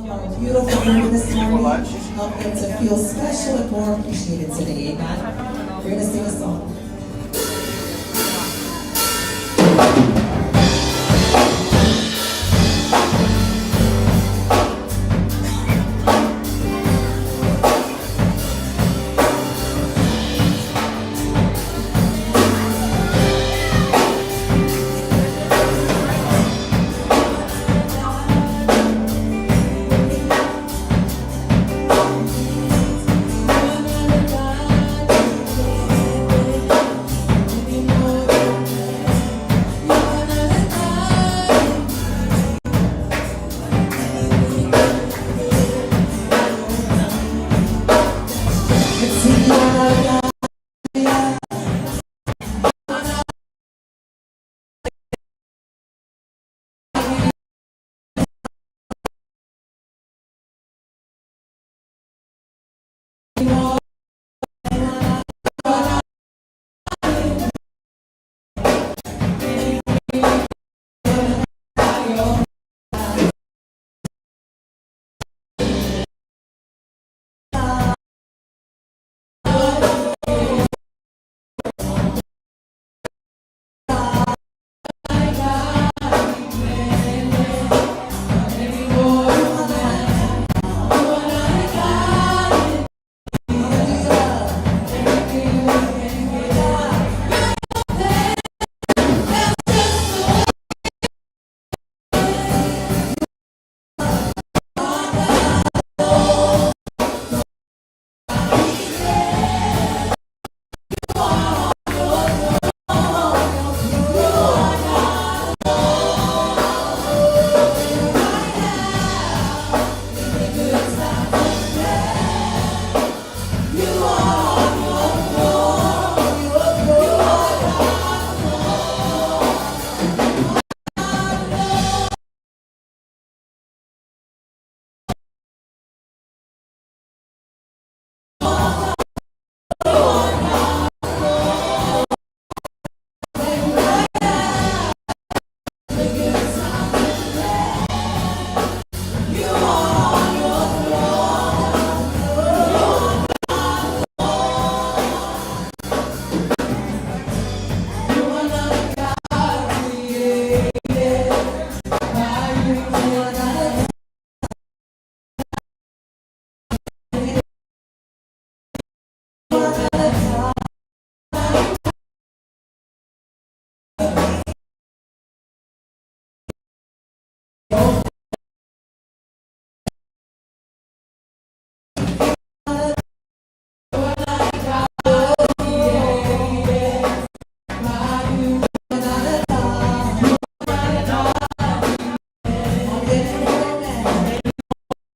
Welcome our beautiful group this morning. Help them to feel special and more appreciated today. Amen. We're going to sing a song.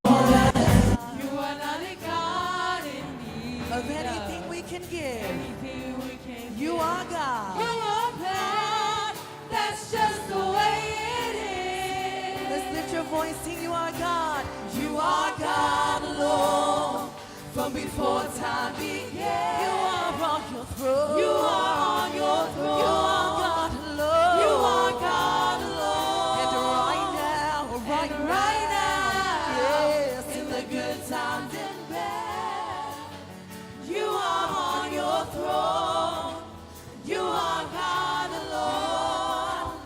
You are not a God in need Of anything we can give, anything we can you are God. You are God. That's just the way it is. Let's lift your voice, sing, You are God. You are God alone from before time began. You are on your throne. You are on your throne. You are God alone. You are God alone. And right now, right And right now, yes, in the good times and bad, you are on your throne. You are God alone.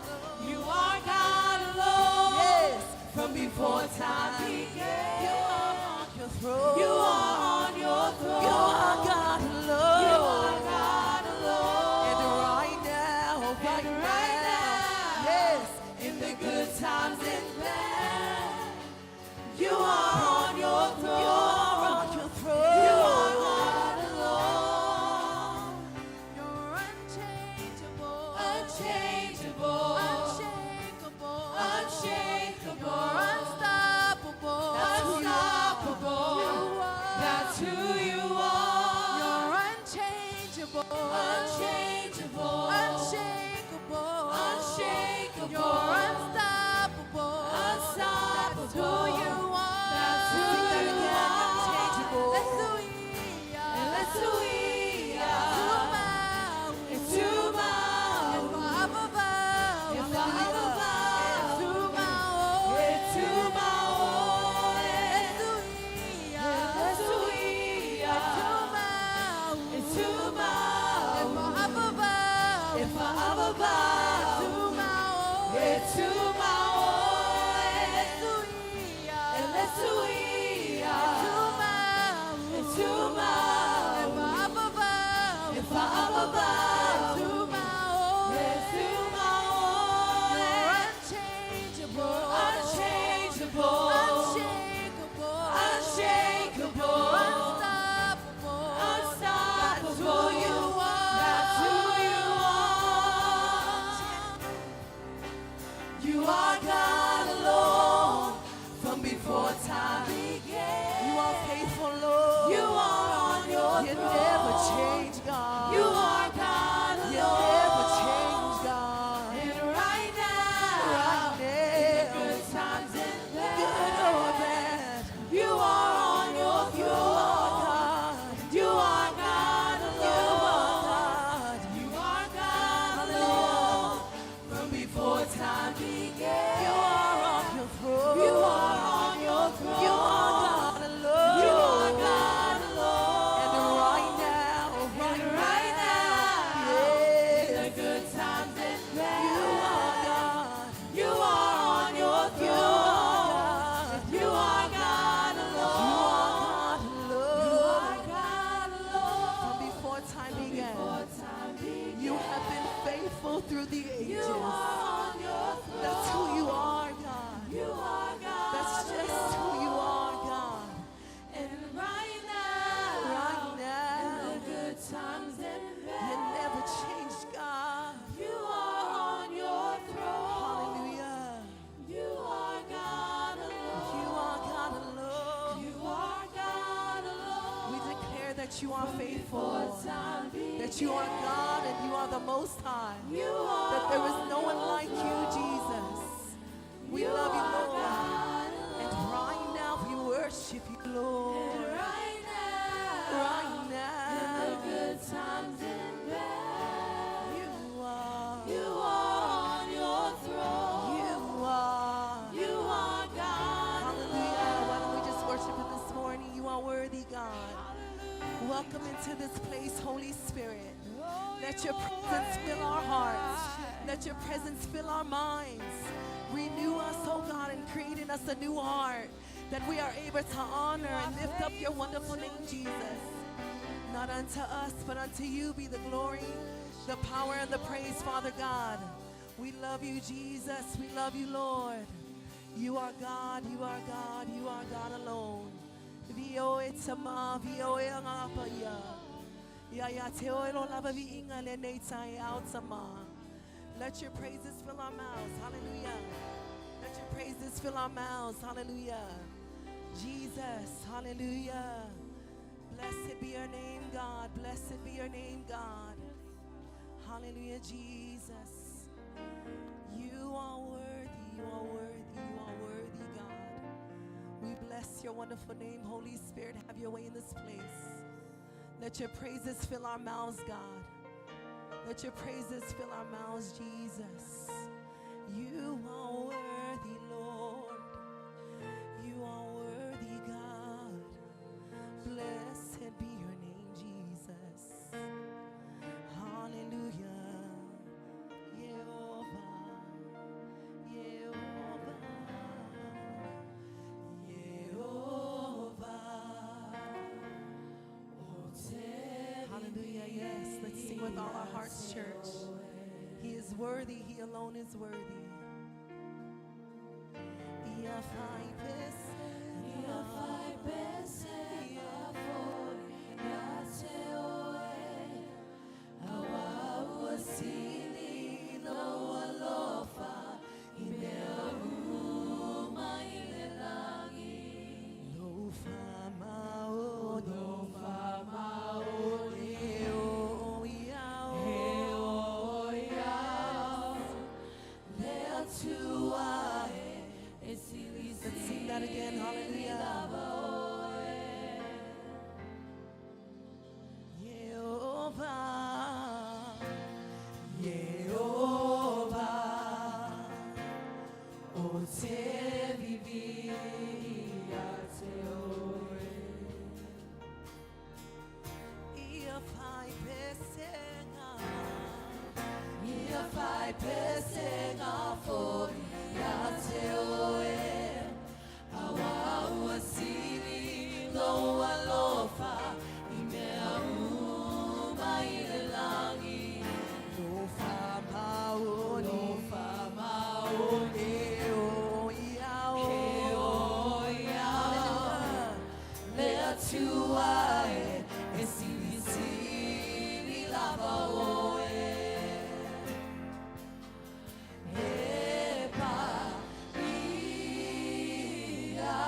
You are God alone. Yes. From before time began, You are on your throne. You are on your throne. You are God alone. You are God alone. And right now, right, And right now, yes, in the good times and bad, you are on your throne. You are on your throne. You are God alone. You're unchangeable, Unchangeable, unshakable, unshakable, You're unstoppable, unstoppable. You are. That's who you are. You're unchangeable, Unchangeable, unshakable, unshakable. You're unstoppable, Unstoppable. That's who you are. That's who Sing that you again. are. Unchangeable. That's who we are. And that's who we are. It's too much. faithful through the ages. You are on your throne. That's who you are, God. You are God. That's just who you are, God. And right now, Right now, in the good times and you bad, never changed, God. you are on your throne. Hallelujah. You are God alone. You are God alone. You are God alone. We declare that you are faithful, Before time began, that you are God and you are the Most High, You are that there is no one like you, Jesus. We love you, are Lord. God And right now we worship you, And Lord. right now, Right in the now, good times and bad, you are. you are on your throne. You are. You are God Hallelujah. Why don't we just worship Him this morning? You are worthy, God. Hallelujah. Welcome into this place, Holy Spirit. Oh, Let you your are presence fill our worthy, hearts. God. Let your presence fill our minds. Renew us, oh God, and create in us a new heart that we are able to honor and lift up your wonderful name, Jesus. Not unto us, but unto you be the glory, the power, and the praise, Father God. We love you, Jesus. We love you, Lord. You are God, you are God, you are God alone. Vio tama, vio e ngapa ya. Ya ya te oi lo lava vi inga le nei tai au tama. Let your praises fill our mouths. Hallelujah. Let your praises fill our mouths. Hallelujah. Jesus, hallelujah. Blessed be your name, God. Blessed be your name, God. Hallelujah, Jesus. You are worthy, you are worthy, you are worthy, God. We bless your wonderful name, Holy Spirit. Have your way in this place. Let your praises fill our mouths, God. Let your praises fill our mouths, Jesus. You are worthy, Lord. You are worthy, God. Blessed be your name, Jesus. Hallelujah. Jehovah. Jehovah. Jehovah. Hallelujah. Yes. Let's sing with all our hearts, church. He is worthy. He alone is worthy. Ia fai Ia fai pesega foi ia te oe. Aua ua sili lou alofa i mea uma i le lagi. Lou faamaoni. Lou faamaoni. E o ia o. E o ia o. Le Atua e, e sili Let's sing that again. Hallelujah. lava oe. Jehovah, Jehovah, O te vivi ia te oe. Ia fai pesega, Ia fai pesega foi ia te oe. Aua ua sili lou alofa i mea uma i le lagi. Lou faamaoni, Lou faamaoni. E o ia o. E o ia o. Le Atua e, e sili sili lava oe. E pa ia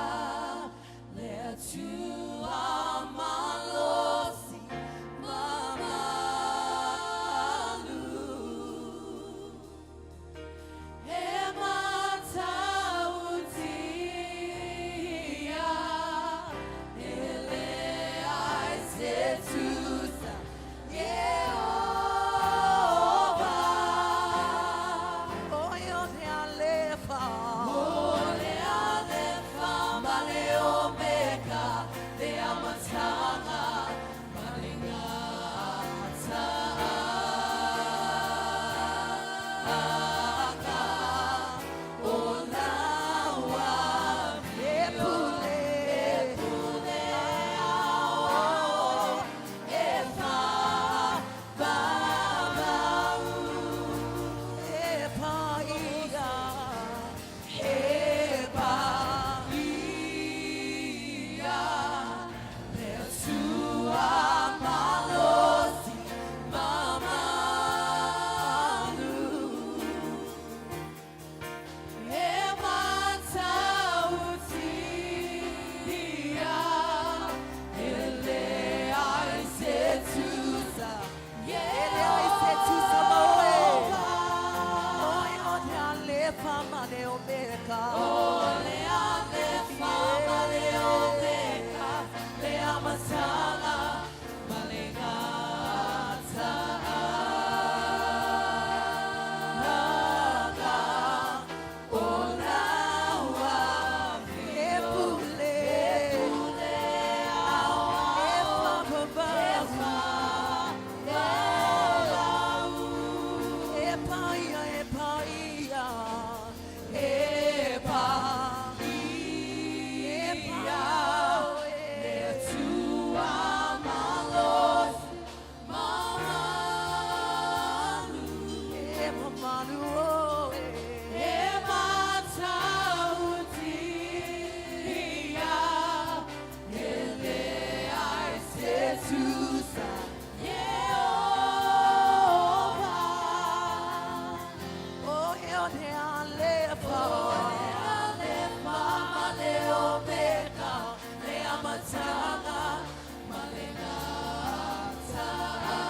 le Atua paia, e paia, e paia, e paia, Le Atua malosi mamalu. E mamalu, oh, E e. matautia, e leai se tusa, Ieova. Oh, e o le alefa, O le Alefa ma le Omega, le Amataga ma le Gataaga.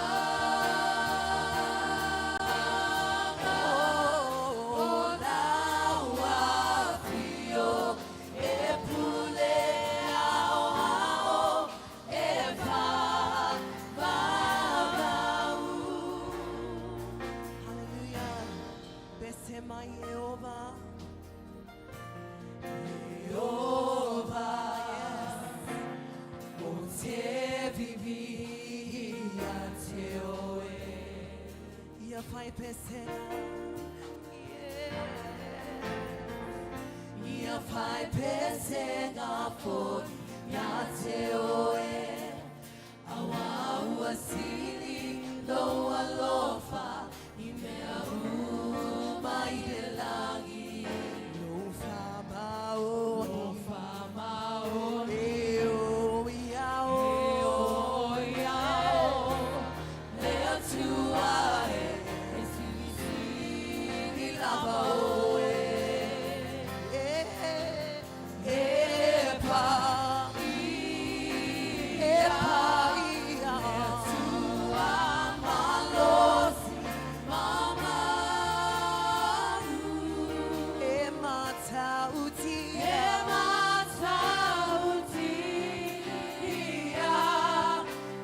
Oh, O lau afio e pule ao ao e vavau. Hallelujah. Besema Yehovah. Yehovah, Yes. O te vivi ia te oe. Ia fai pesega. Yes. Ia fai pesega foi ia te oe. Aua ua sili lou alofa i mea uma i le lagi. Lou faamaoni. Lou faamaoni. E o ia o. E o ia o, le Atua e, e silisili lava oe. E, E paia, e paia. Le Atua malosi mamalu. E matautia. E matautia,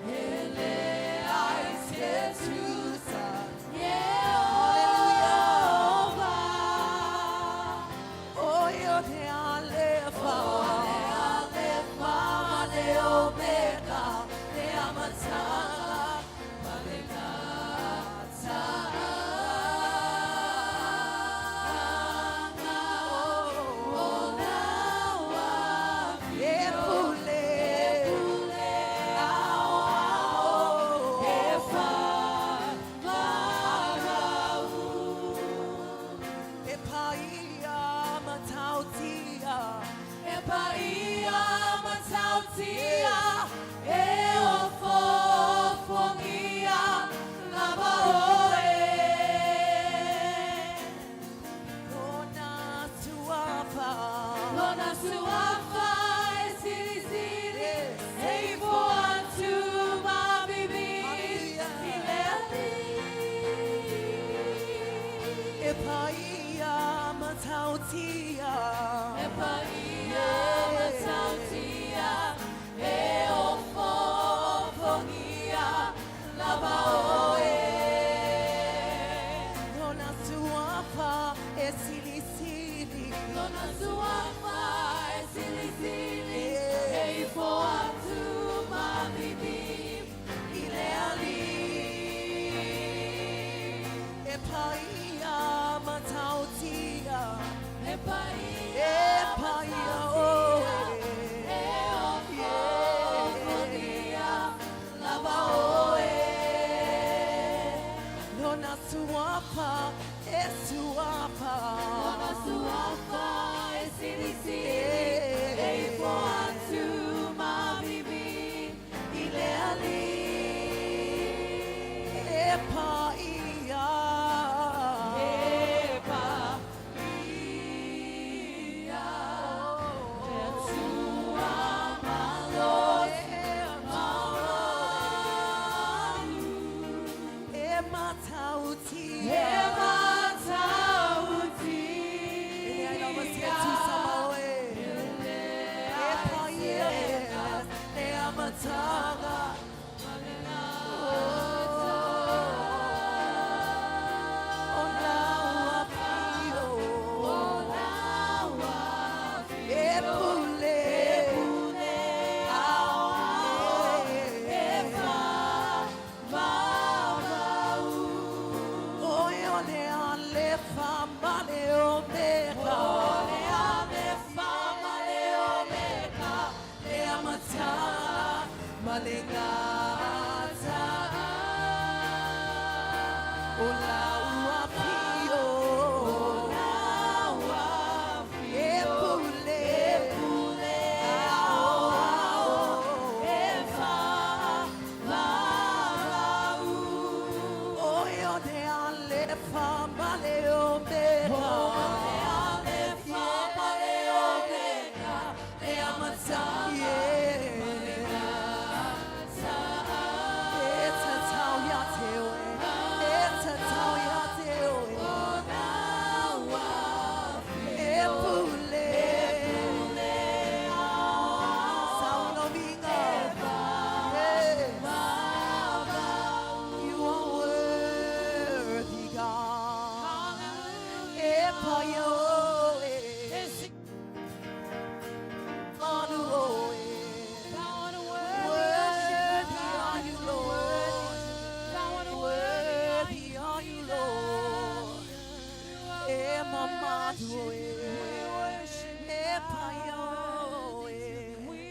e leai se tusa, Ieova. O e o te alefa. O le Alefa ma le Omega, le Amataga ma le Gataaga. O lau E pule. Pule ao ao e vavau. E paia matautia. E paia matautia, e ofofogia lava oe. Lona suafa. Lona suafa e silisili, e ifo atu ma vivi i le alii. E paia matautia. E paia matautia, e ofofogia lava oe. Lona suafa e silisili. Lona suafa e silisili, e ifo atu ma vivi i le alii. E paia matautia. E paia E paia oh. e ofofogia lava oe. Lona suafa e suafa. Lona suafa e silisili, e ifo atu ma vivi i le alii. E paia. E paia, le Atua malosi mamalu. E matautia. E matautia, E ai lava se tu sama oe. E Alefa ma le Omega. O le Alefa ma le Omega, Le Amataga ma le Gata. O lau afio. Lau afio. E pule. E pule Ao ao ao. E fa-va-va-u. O e Alefa ma le Omega. O le Alefa ma le Omega, le Amataga Yeah. ma le Gata. E tatau ia te oe. E tatau ia te oe. O lau E afio. pule. E pule ao ao. Saulovinga. E Yes. fa-va-va-u. You are worthy, God. E paio e. Manu oe. Worthy are you, Lord. Worthy are you, Lord. E mamadu e. E paio e. We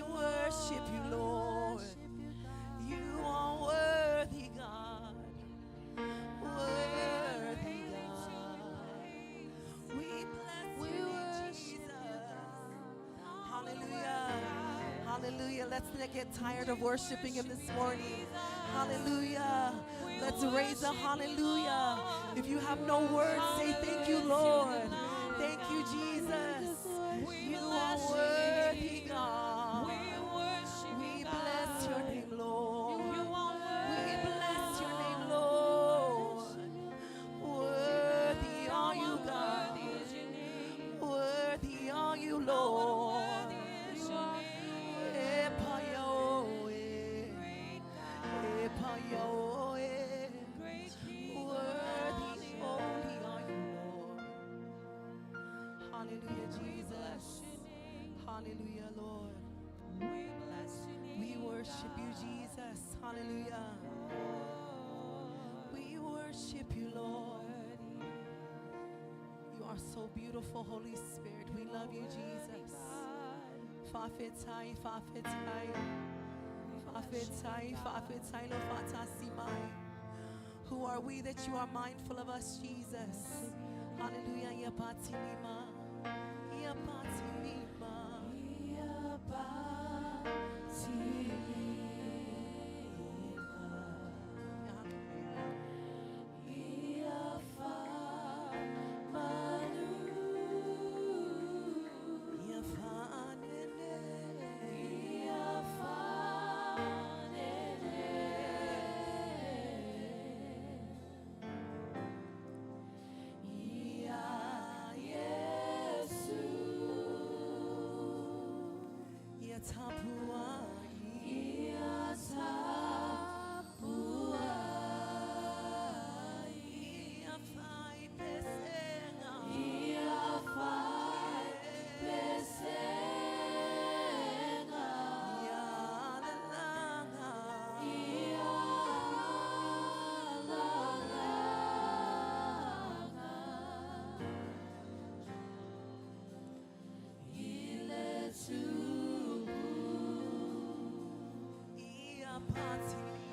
worship you, Lord. You are worthy, God. Worthy, God. We bless your name, Jesus. Hallelujah. Hallelujah. Let's not get tired of worshiping him this morning. Hallelujah. Let's raise a hallelujah. If you have no words, say thank you, Lord. Thank you, Jesus. You are worthy, God. We bless your name, Lord. We bless your name, Lord. Worthy are you, God. Worthy are you, Lord. E paio e. E paio e. Worthy, holy are you, Lord. Hallelujah, Jesus. Hallelujah, Lord. We worship you, Jesus. Hallelujah. We worship you, Lord. You are so beautiful, Holy Spirit. We love you, Jesus. Fafetai, fafetai. Fafetai, fafetai, lo fatasimai. Who are we that you are mindful of us, Jesus? Hallelujah. Yapatilima. Yapatilima. Yafanene. Yatapuai. Yafai pesenga. Yalalanga. Yapatili.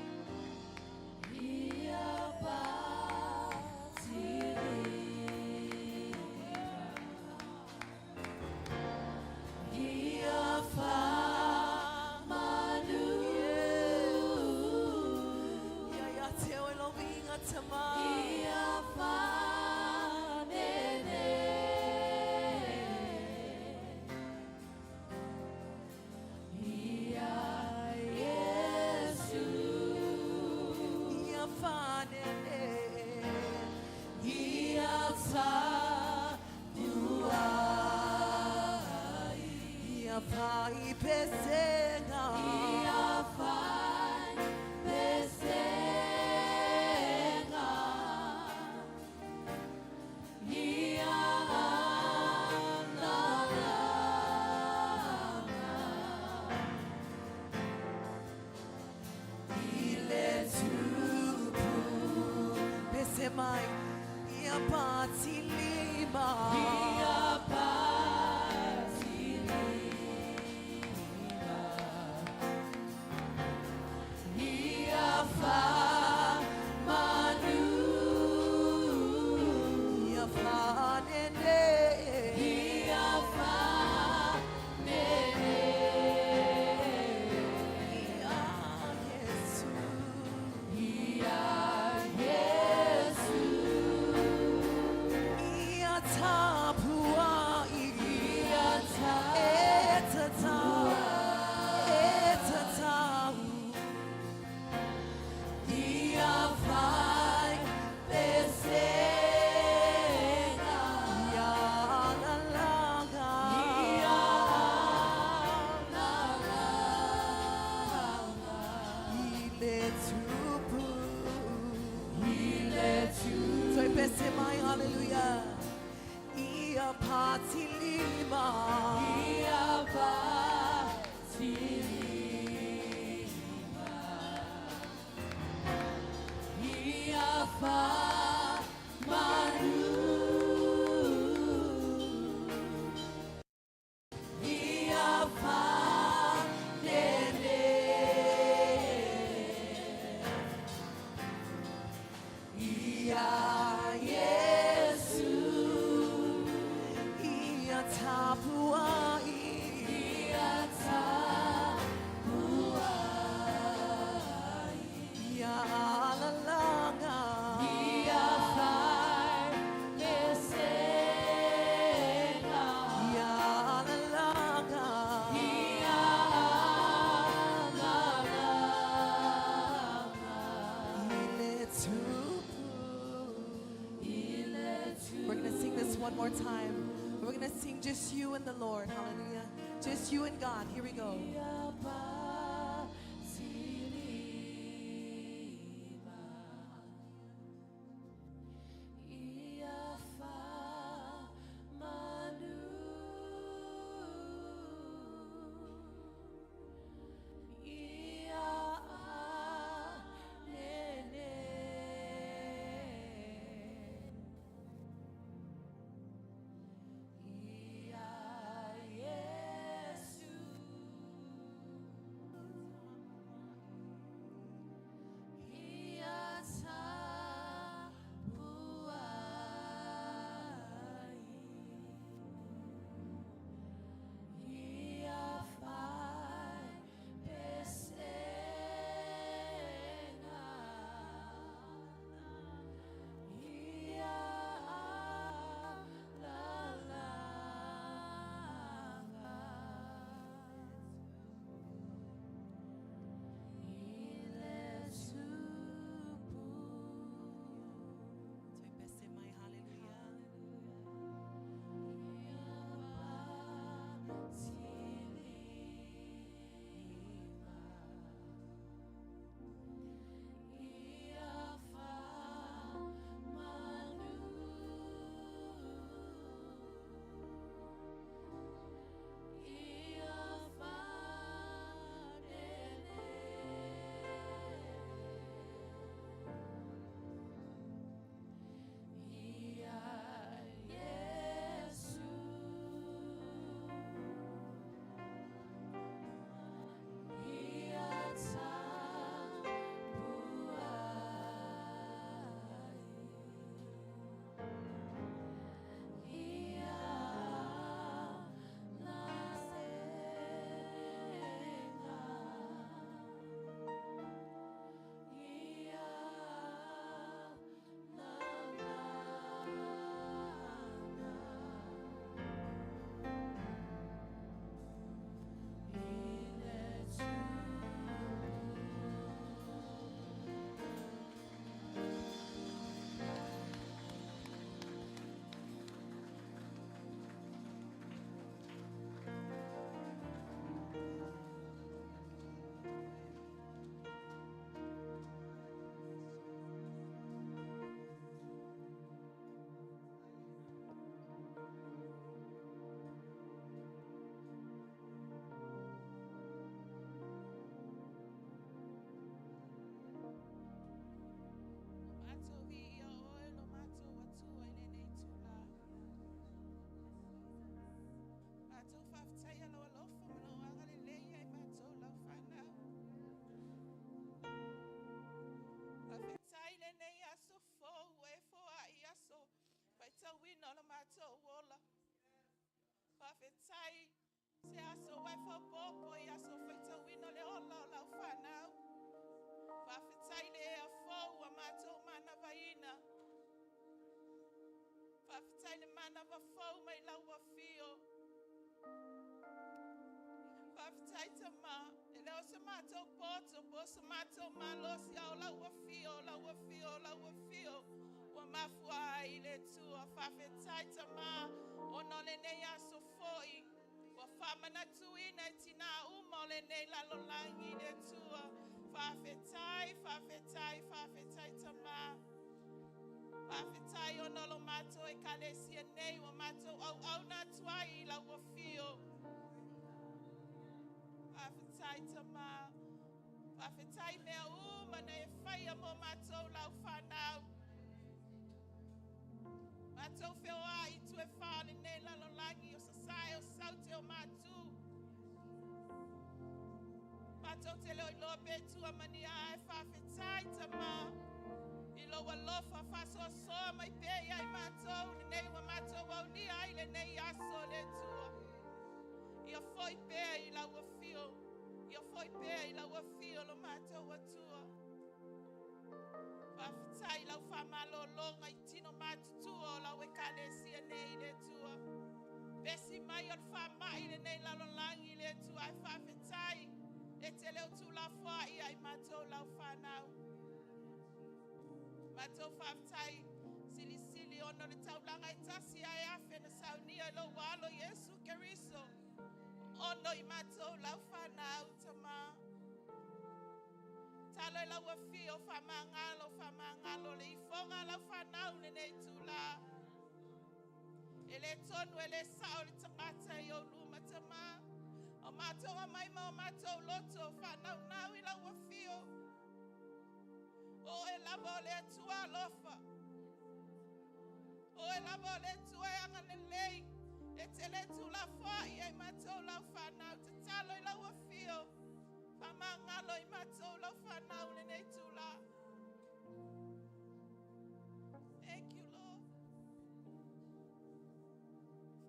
Yafai pesenga. Ile tupu. Pesemai. Ia patilima. Ia patilima. Ia fa manu. Ia fanene. Ia fa nene. Ia Yesu. Ia Yesu. Ia tapuai. Ia E tatau. E tatau. Ia fai pesega. Ia lalaga. Ia lalaga. I le tupu. I le tupu. Toe pese mai, hallelujah. Ia patilima. Ia patilima. Ia fa manu. Ia fa nene. Ia Yesu. Ia tapuai. Ia tapuai. Ia lalaga. Ia fai pesega. Ia lalaga. Ia lalaga. I le tupu. I le tupu. We're going to sing this one more time. We're going to sing just you and the Lord. Hallelujah. Just you and God. Here we go. Ia patilima. Ia fa manu. Ia nene. Ia Yesu. Faafetai se aso ua e faaopoopo i aso faitauina o le ola o lau fanau. Faafetai le ea fou ua matou manavaina. Faafetai le manava fou mai lau afio. Faafetai Tamā, e le o se matou poto po o se matou malosi, a o lau afio, o lau afio, o lau afio ua mafua ai le Atua. Faafetai Tamā, ona o lenei aso foi ua faamanatuina e tinā uma o lenei lalolagi le Atua. Faafetai, faafetai, faafetai Tamā. Faafetai ona o lo matou ekalesia nei ua matou auauna atu ai i lau afio. Faafetai Tamā. Faafetai mea uma na e faia mo matou lau fanau. Matou feoai i itu e fā o lenei lalolagi o Sasae, o Saute, o Matu. Matou te le o iloa pe tua ma ni a, ae faafetai Tamā i lou alofa faasoasoa mai pea ia i matou lenei ua matou aulia ai lenei aso le Atua. Ia foi pea i lau afio, ia foi pea i lau afio lo matou Atua. Faafetai lau faamalologa i tino matutua o lau ekalesia nei le Atua. Pesi mai o le faamai lenei lalolagi le Atua, ae faafetai e te le o tuulafoai ia i matou lau fanau. Matou faafetai silisili ona o le taulaga e tasi ae afe na saunia i lou alo Iesu Keriso. Ono i matou lau fanau Tamā. Talo i lau afio, faamagalo, faamagalo le ifoga lau fanau lenei tula. E le tonu e le sao le tagata i ou luma Tamā. O matou amai ma o matou loto whānaunau i lau afio. O e lava o le Atua alofa. O e lava o le Atua e agalelei. E te le tuulafoai ia i matou lau fanau. Tatalo i lau afio. Faamagalo i matou lau fanau lenei tula. Thank you, Lord.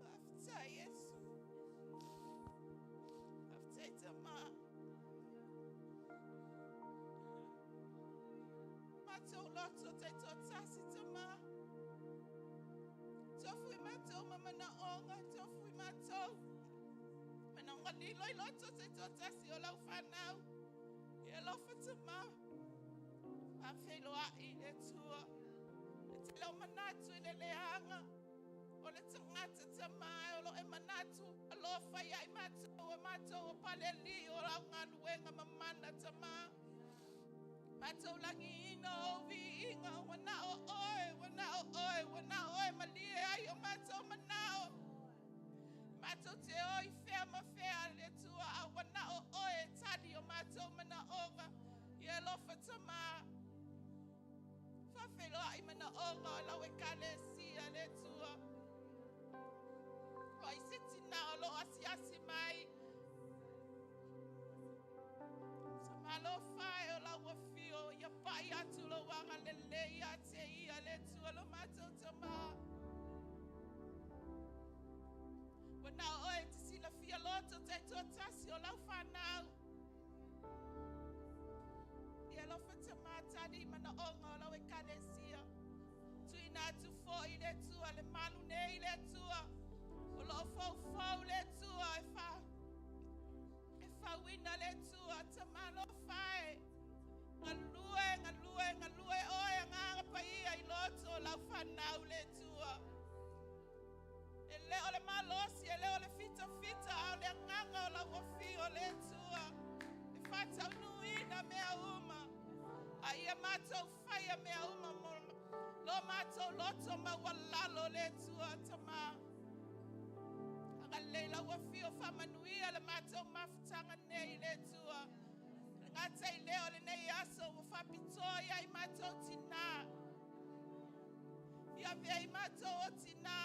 Faafetai Iesu. Faafetai Tamā. Matou loto taitoatasi Tamā. Tofu i matou ma manaoga, tofu i matou. Manaoga lilo i loto taitoatasi o lau fanau. Ia alofa Tamā. Faafeiloai i le Atua. E te leo manatu i le leaga. O le tagata Tamā e o lo e manatu alofa ia i matou e matou o paleli o lau galuega mamana Tamā. Matou lagiina o viiga ua na o oe, ua na o oe, ua na o oe malie ai o matou manao. Matou te o i fea ma fea le Atua, a ua na o oe e tali o matou manaoga. Ia alofa Tamā. Faafeiloai manaoga o lau ekalesia le Atua. O ai se tina o lo asiasi mai. Sa malofa e o lau afio, ia pai atu lo agalelei ia te ia le Atua lo matou Tamā. Ua na o oe te silafia loto taitoatasi o lau fanau. Ia alofa Tamā tali manaoga o lau ekalesia. Tuuina atu foi le Atua, le malu nei le Atua. O loo foufou le Atua e fa. E fauina le Atua, Tamā alofa e. Galue, galue, galue oe agaga paia i loto o lau fanau le Atua. E le o le malosi, e le o le fitafita, a o le agaga o lau afio le Atua. E faataunuuina mea uma. A ia matou faia mea uma mo lo matou loto maualalo le Atua Tamā. Agalelei lau afio faamanuia le matou mafutaga nei le Atua. Le gata i lea o lenei aso ua faapitoa ia i matou tinā. Ia avea i matou o tinā.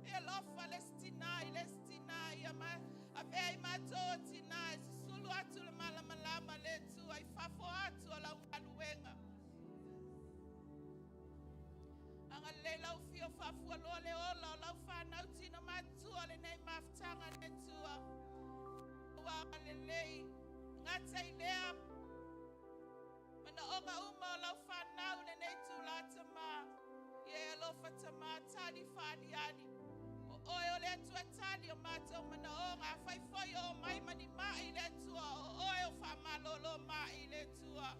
E alofa le isi tinā i le isi tinā. Ia avea i matou o tinā e susulu atu le malamalama le Atua i fafo atu o lau galuega. Agalelei lau afio faafualoa le ola o lau fanau. fanau tina matutua lenei mafutaga le Atua. Ua agalelei gata i lea manaoga uma o lau fanau lenei itulā Tamā. Ia e alofa Tamā, tali faaaliali. O oe o le Atua e tali o matou manaoga. Afai foi o omai ma ni mai le Atua, o oe o faamalōlō mai le Atua.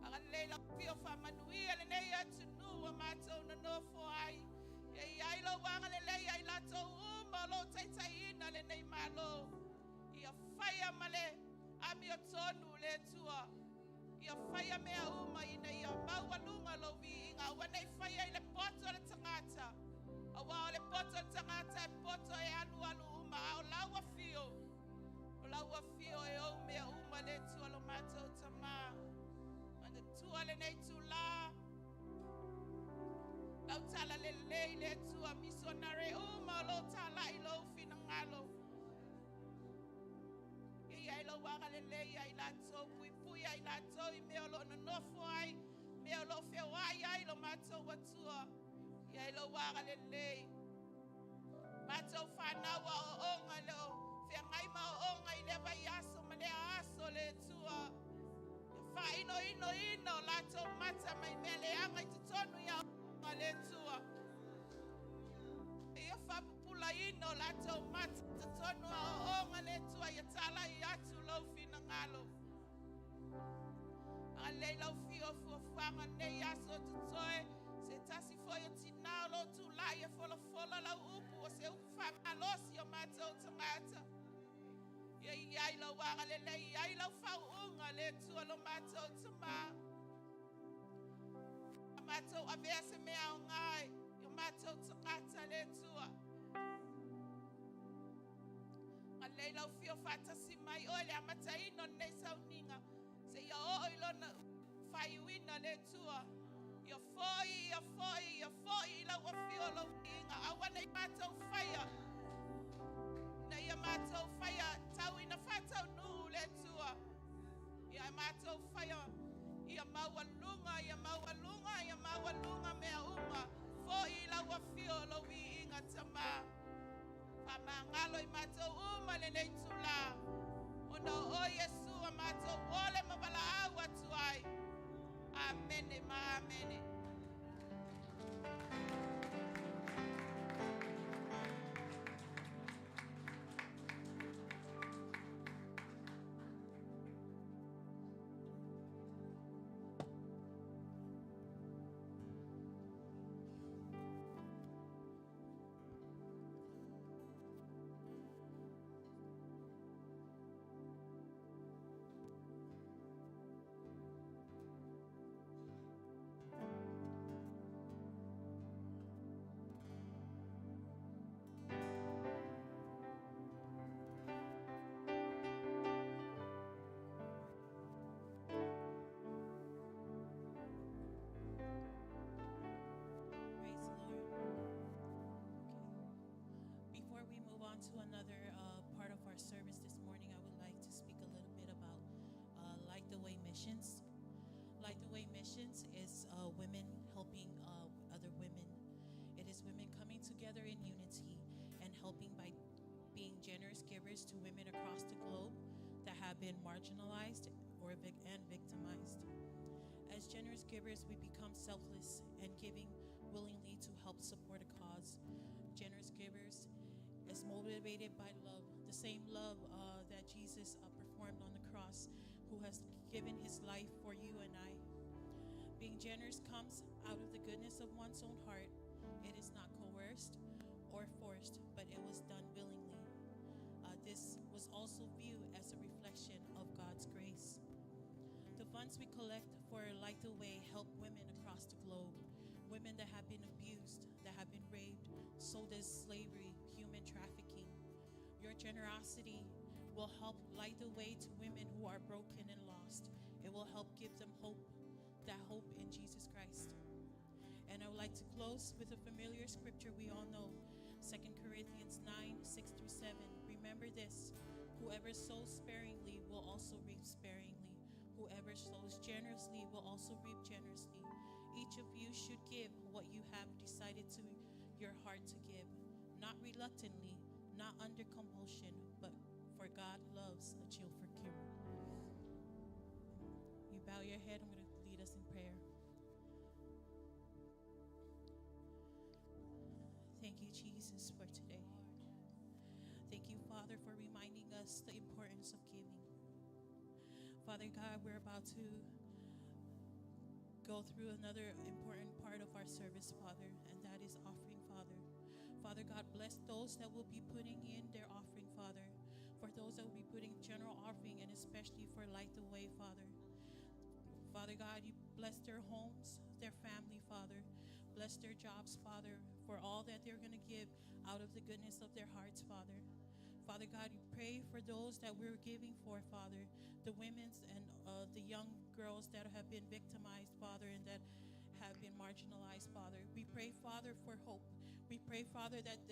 Agalelei lau Afio faamanuia lenei atunuu ua matou nonofo ai. Ia i ai lou agalelei ia i latou uma o lo o taitaiina lenei Malo. Ia faia ma le amiotonu le Atua. Ia faia mea uma ina ia maualuga lou viiga. Aua ne i faia i le poto o le tagata. Aua o le poto o le tagata e poto e alualu uma, a o lau afio, o lau afio e ou mea uma le Atua lo matou Tamā. Manatua lenei itulā, lau talalelei le Atua, misionare uma o lo o talai lou finagalo. Ia i ai lou agalelei ia i latou, puipui ia i latou i mea o lo o nonofo ai, mea o lo o feoai ai lo matou Atua. Ia i lou agalelei. Matou fanau aooga le o feagai ma aooga i lea vaiaso ma lea aso le Atua. Ia faainoinoina o latou mata mai mea leaga i totonu i aoaoga le Atua. Ia faapupulaina o latou mata i totonu o aoaoga le Atua, ia talai atu lou finagalo. Agalelei lau Afio o fuafuaga o lenei aso o totoe, se tasi foi o tinā o lo o tulai e folafola lau upu, o se upu faamalosi o matou tagata. Ia i ai lau agalelei, ia i ai lau faauuga le Atua lo matou Tamā. A matou avea se mea aoga i o matou tagata le Atua. Agalelei lau Afio faatasi mai oe le amataina o lenei sauniga seia oo i lona faaiuina le Atua. Ia foi, ia foi, ia foi i lau afio lou viiga. Aua ne i matou faia, ina ia matou faia tau ina faataunuu le Atua. Ia matou faia ia maualuga, ia maualuga, ia maualuga mea uma. Foi i lau afio lou viiga Tamā. Faamagalo i matou uma lenei itulā. Ona o oe Iesu a matou ole ma valaau atu ai. Amene ma amene. Praise the Lord. Okay. Before we move on to another part of our service this morning, I would like to speak a little bit about Light the Way Missions. Light the Way Missions is women helping other women. It is women coming together in unity and helping by being generous givers to women across the globe that have been marginalized or and victimized. As generous givers, we become selfless and giving willingly to help support a cause. Generous givers is motivated by love, the same love that Jesus performed on the cross, who has given his life for you and I. Being generous comes out of the goodness of one's own heart. It is not coerced or forced, but it was done willingly. This was also viewed as a reflection of God's grace. The funds we collect for Light the Way help women across the globe, women that have been abused, that have been raped, sold as slavery, human trafficking. Your generosity will help light the way to women who are broken and lost. It will help give them hope, that hope in Jesus Christ. And I would like to close with a familiar scripture we all know, 2 Corinthians 9, 6 through 7. Remember this, whoever sows sparingly will also reap sparingly. Whoever sows generously will also reap generously. Each of you should give what you have decided to your heart to give, not reluctantly, not under compulsion, but for God loves a cheerful giver. You bow your head, I'm going to lead us in prayer. Thank you, Jesus, for today. Thank you, Father, for reminding us the importance of giving. Father God, we're about to go through another important part of our service, Father, and that is offering, Father. Father God, bless those that will be putting in their offering, Father. For those that will be putting general offering, and especially for Light the Way, Father. Father God, you bless their homes, their family, Father. Bless their jobs, Father, for all that they're going to give out of the goodness of their hearts, Father. Father God, you pray for those that we're giving for, Father, the women's and the young girls that have been victimized, Father, and that have been marginalized, Father. We pray, Father, for hope. We pray, Father, that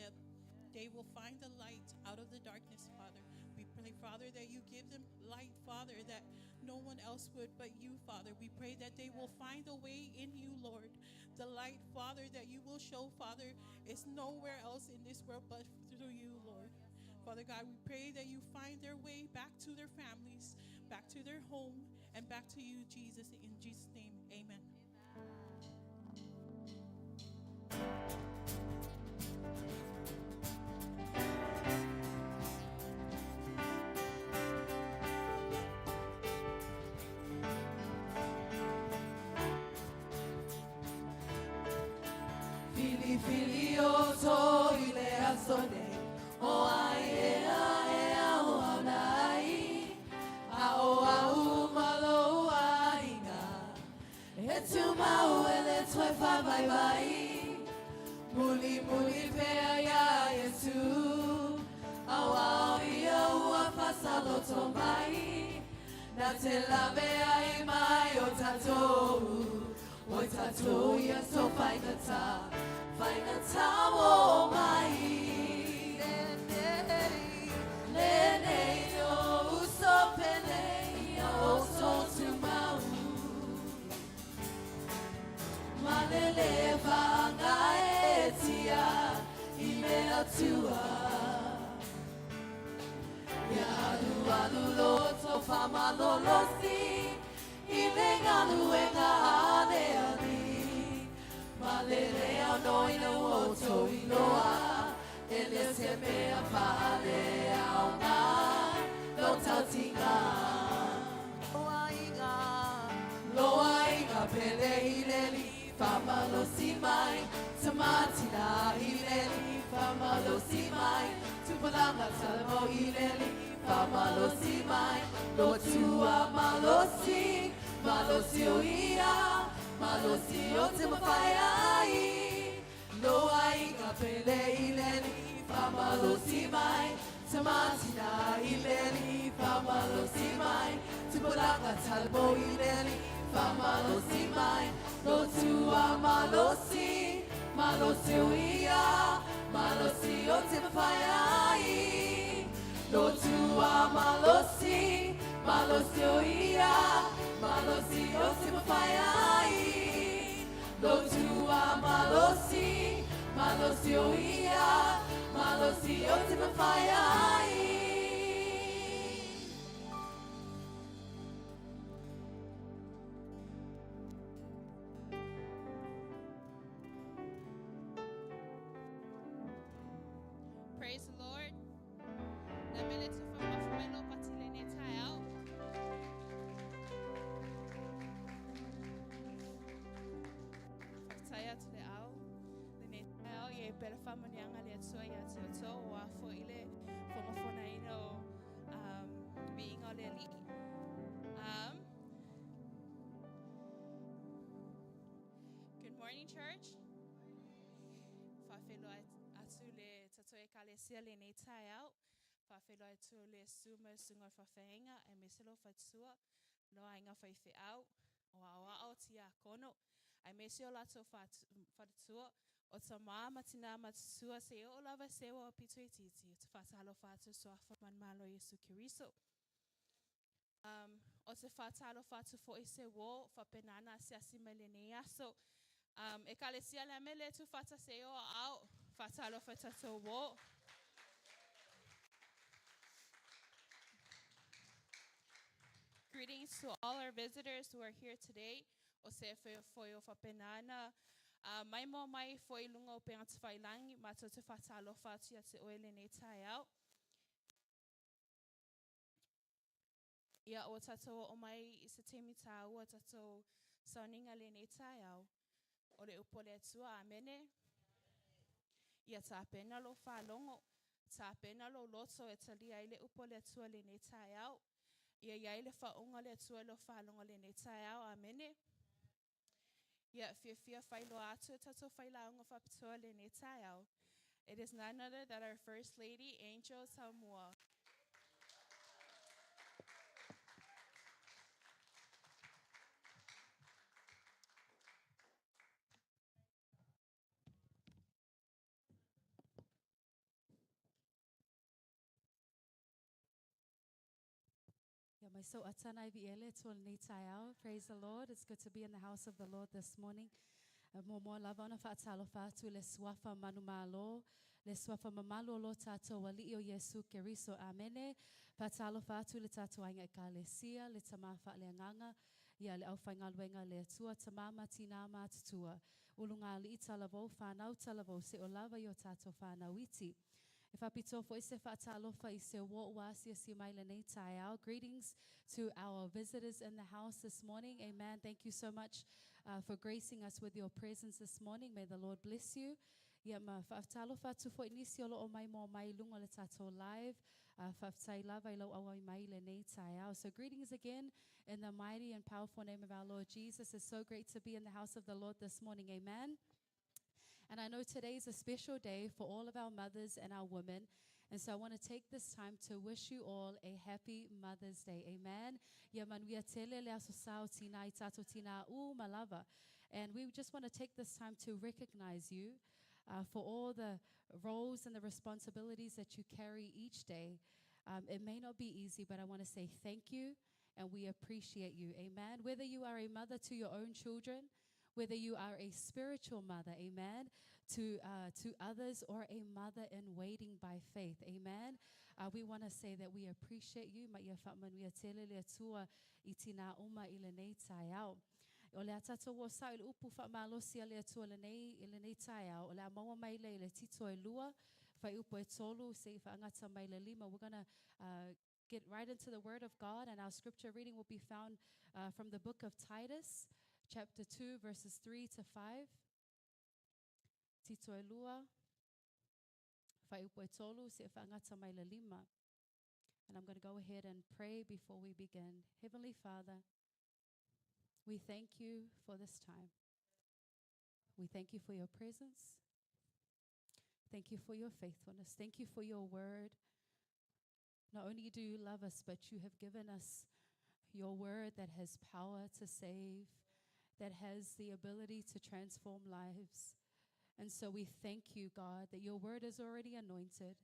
they will find the light out of the darkness, Father. We pray, Father, that you give them light, Father, that no one else would but you, Father. We pray that they will find a way in you, Lord. The light, Father, that you will show, Father, is nowhere else in this world but through you, Lord. Father God, we pray that you find their way back to their families, back to their home, and back to you, Jesus. In Jesus' name, amen. Fili fili o to i le aso nei O ai ea ea o au nai A o au malo aiga E tumau e le toe whawaiwai Muli muli pea ia Yesu Au au ia ua whasaloto mai Nā te lawe ai mai o tātou O tātou ia so whaingata Whaingata o mai Le nei no uso pele ia o so tumau Malele whangaetia i le atua Ia alu alu loto whamalolosi I le ngaluenga a le ali Malele au no i le oto i loa E le se mea whaale au ngā Lo tautinga Loa i ngā pele i leli Whamalosi mai Tamatina i leli Whamalosi mai Tupalanga talamo i leli Whamalosi mai Lotua malosi Malosi o ia Malosi o te mawhai ai Loa i ngā pele i leli Whamalosi mai Tamatina i leli Whamalosi mai Tupalanga talamo i leli Whamalosi mai Lotua malosi Malosi o ia Malosi o te mawhai ai Lotua malosi Malosi o ia Malosi o te mawhai ai Lotua malosi Malosi o ia Malosi o te mawhai ai Praise the Lord. Na mele tu whamafumelo patile ne tai au. Whakataia atu le au. Le nei tai au i e pera whamanianga le atua i atu atua o a fo i le whamafona ina o viinga o le alii. Good morning, church. Whawheloa atu le tatou ekalesia le nei taeao. Whawheloa atu le su ma sunga o whawhainga e meselo whatua lo ainga whaiwheau o ao ao tia kono. Ai mese o lato whatutua o ta maa matina matutua se o lava sewa o pito i titi. Te whatalo whatu soafa manmalo Yesu Kiriso. O te whatalo whatu fo i se wo whapenana se asi mai le nei aso. E kalesia le mele tu whata se o au. Fa'atalofa tatou uō. Greetings to all our visitors who are here today. O se foi o faapena ona maimoa mai foi i luga o upega tafailagi, matou te faatalofa atu ia te oe i lenei taeao. Ia, ua tatou oo mai i se taimi tāua tatou sauniga lenei taeao. O le upu a le Atua, Amene. Ia tapena lou faalogo, tapena lou loto e talia ai le upu a le Atua i lenei taeao. Ia i ai le faauuga a le Atua i lou faalogo i lenei taeao. Amene. Ia, fiafia faailoa atu e tatou failauga faapitoa i lenei taeao. It is none other than our First Lady, Angel Taumua. Ia mai sau atana i viele tua lenei taeao. Praise the Lord. It's good to be in the house of the Lord this morning. Muamua lava ona faatalofa atu i le suafa manumalo, le suafa mamalu o lo tatou Alii o Iesu Keriso. Amene. Faatalofa atu i le tatou aiga Ekalesia, le tama faaleagaga, ia le aufaigaluega a le Atua, tama ma tinā matutua, ulugalii talavou, fanau talavou, se'o lava i o tatou fanau iti. E faapitoa foi se faatalofa i se uō ua asiasi mai lenei taeao. Greetings to our visitors in the house this morning. Amen. Thank you so much for gracing us with your presence this morning. May the Lord bless you. Ia ma faatalofa atu foi nisi o loo maimoa mai i luga o le tatou live. Faafetai lava i lou auai mai i lenei taeao. So greetings again in the mighty and powerful name of our Lord Jesus. It's so great to be in the house of the Lord this morning. Amen. And I know today is a special day for all of our mothers and our women. And so I want to take this time to wish you all a happy Mother's Day. Amen. Ia manuia tele le aso sa o tinā i tatou tinā uma lava. And we just want to take this time to recognize you for all the roles and the responsibilities that you carry each day. It may not be easy, but I want to say thank you and we appreciate you. Amen. Whether you are a mother to your own children, whether you are a spiritual mother, amen, to others, or a mother in waiting by faith, amen. We want to say that we appreciate you. Ma ia faamanuia tele le Atua i tinā uma i lenei taeao. O le a tatou o sao i le upu faamalosi a le Atua lenei, i lenei taeao, o le a maua mai le i le Tito e 2, fuaiupu e 3, seia faagata mai le 5. We're going to get right into the Word of God, and our scripture reading will be found from the book of Titus, chapter 2, verses 3 to 5. Tito e 2, fuaiupu e 3, seia faagata mai le 5. And I'm going to go ahead and pray before we begin. Heavenly Father, we thank you for this time. We thank you for your presence. Thank you for your faithfulness. Thank you for your word. Not only do you love us, but you have given us your word that has power to save, that has the ability to transform lives. And so we thank you, God, that your word is already anointed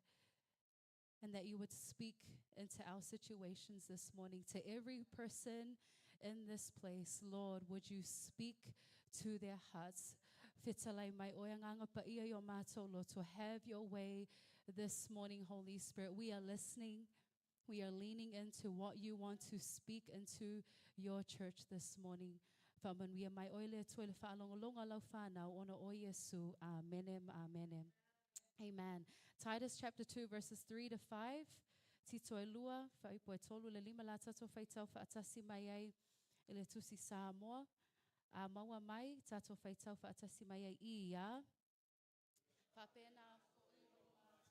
and that you would speak into our situations this morning. To every person in this place, Lord, would you speak to their hearts? Fetalai mai oe Agaga Paia i o matou loto. Have your way this morning, Holy Spirit. We are listening. We are leaning into what you want to speak into your church this morning. Faamanuia mai oe le Atua i le faalogologo a lau fanau ona o Iesu. Amene ma amene. Amen. Titus chapter 2 verses 3 to 5. Tito e 2, fuaiupu e 3 le 5 la tatou faitau faatasi mai ai i le tusi Samoa. A maua mai, tatou faitau faatasi mai ai i ia. Faapena foi lou matutua.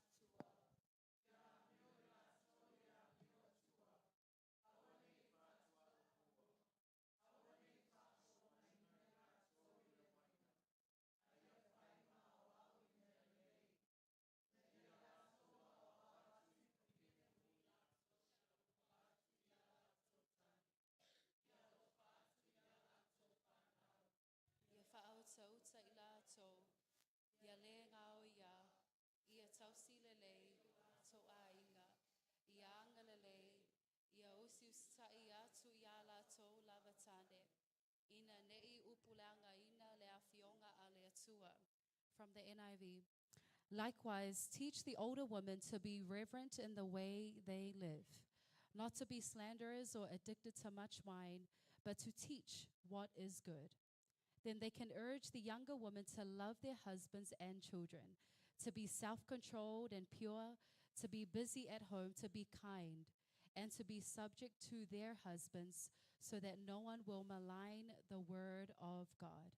Ia faautauta i latou, ia le gaoia, ia tausi lelei tou aiga, ia agalelei, ia usiusitai atu iā latou lava tane, ina ne i upuleagaina le afioga a le Atua. From the NIV. Likewise, teach the older women to be reverent in the way they live, not to be slanderers or addicted to much wine, but to teach what is good. Then they can urge the younger women to love their husbands and children, to be self controlled and pure, to be busy at home, to be kind, and to be subject to their husbands, so that no one will malign the word of God.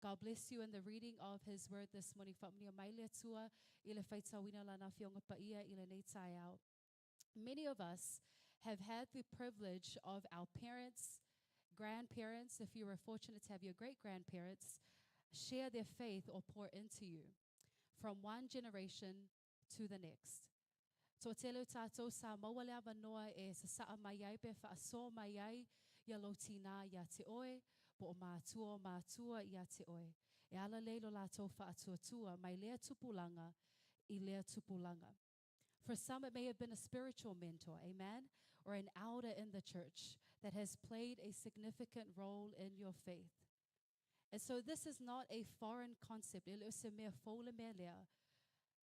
God bless you in the reading of His word this morning. Whamunia mai le Atua i le whaitauina lana fionga paia i le nei taeao. Many of us have had the privilege of our parents, grandparents, if you were fortunate to have your great grandparents, share their faith or pour into you from one generation to the next. Toatele o tātou sa maua le avanoa e sasaa mai ai pe faasoa mai ai ia lou tinā iā te oe, po o mātua o mātua iā te oe. E ala lea i lo latou faatuatua mai lea tupulaga i lea tupulaga. For some, it may have been a spiritual mentor, amen, or an elder in the church that has played a significant role in your faith. And so this is not a foreign concept. E le o se mea fou le mea lea.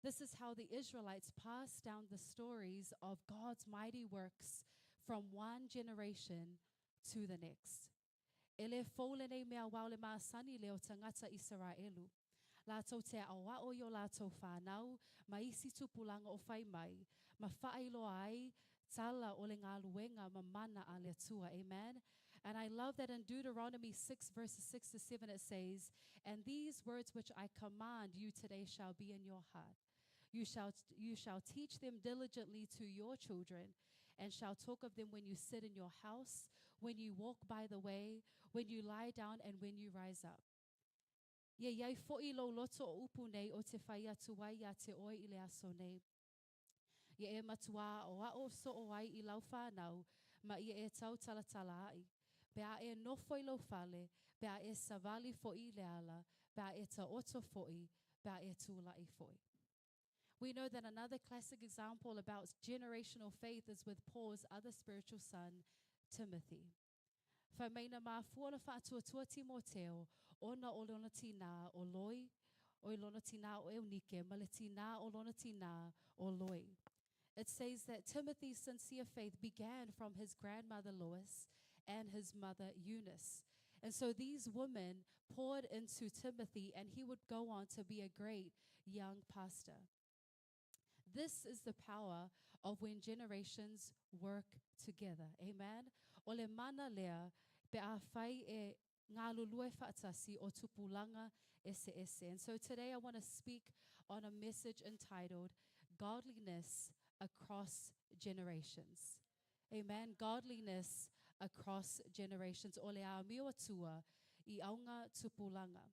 This is how the Israelites passed down the stories of God's mighty works from one generation to the next. E le fou lenei mea auā o le masani lea o tagata Isaraelu. Latou te aʻoaʻo i o latou fanau ma isi tupulaga o fai mai, ma faailoa ai tala o le galuega mamana a le Atua. Amen. And I love that in Deuteronomy 6, verses 6 to 7, it says, And these words which I command you today shall be in your heart. You shall teach them diligently to your children, and shall talk of them when you sit in your house, when you walk by the way, when you lie down, and when you rise up. Ia iai fo'i lou loto o upu nei ou te fai atu ai iā te oe i le aso nei. Ia e matuā aʻoaʻo soo ai i lau whānau, ma ia e tau talatala ai. Pe a e nofo i lou fale, pe a e savali fo'i i le ala, pe a e taoto fo'i, pe a e tula'i fo'i. We know that another classic example about generational faith is with Paul's other spiritual son, Timothy. Fai mai na mafua ona faatuatua Timoteo ona o lona tinā o Loi, oi lona tinā o Eunike, ma le tinā o lona tinā o Loi. It says that Timothy's sincere faith began from his grandmother Lois and his mother Eunice. And so these women poured into Timothy, and he would go on to be a great young pastor. This is the power of when generations work together. Amen. O le mana lea pe a fai e galulue faatasi o tupulaga eseese. And so today I want to speak on a message entitled Godliness Across Generations. Amen. Godliness across generations. O le amio atua i aoga tupulaga.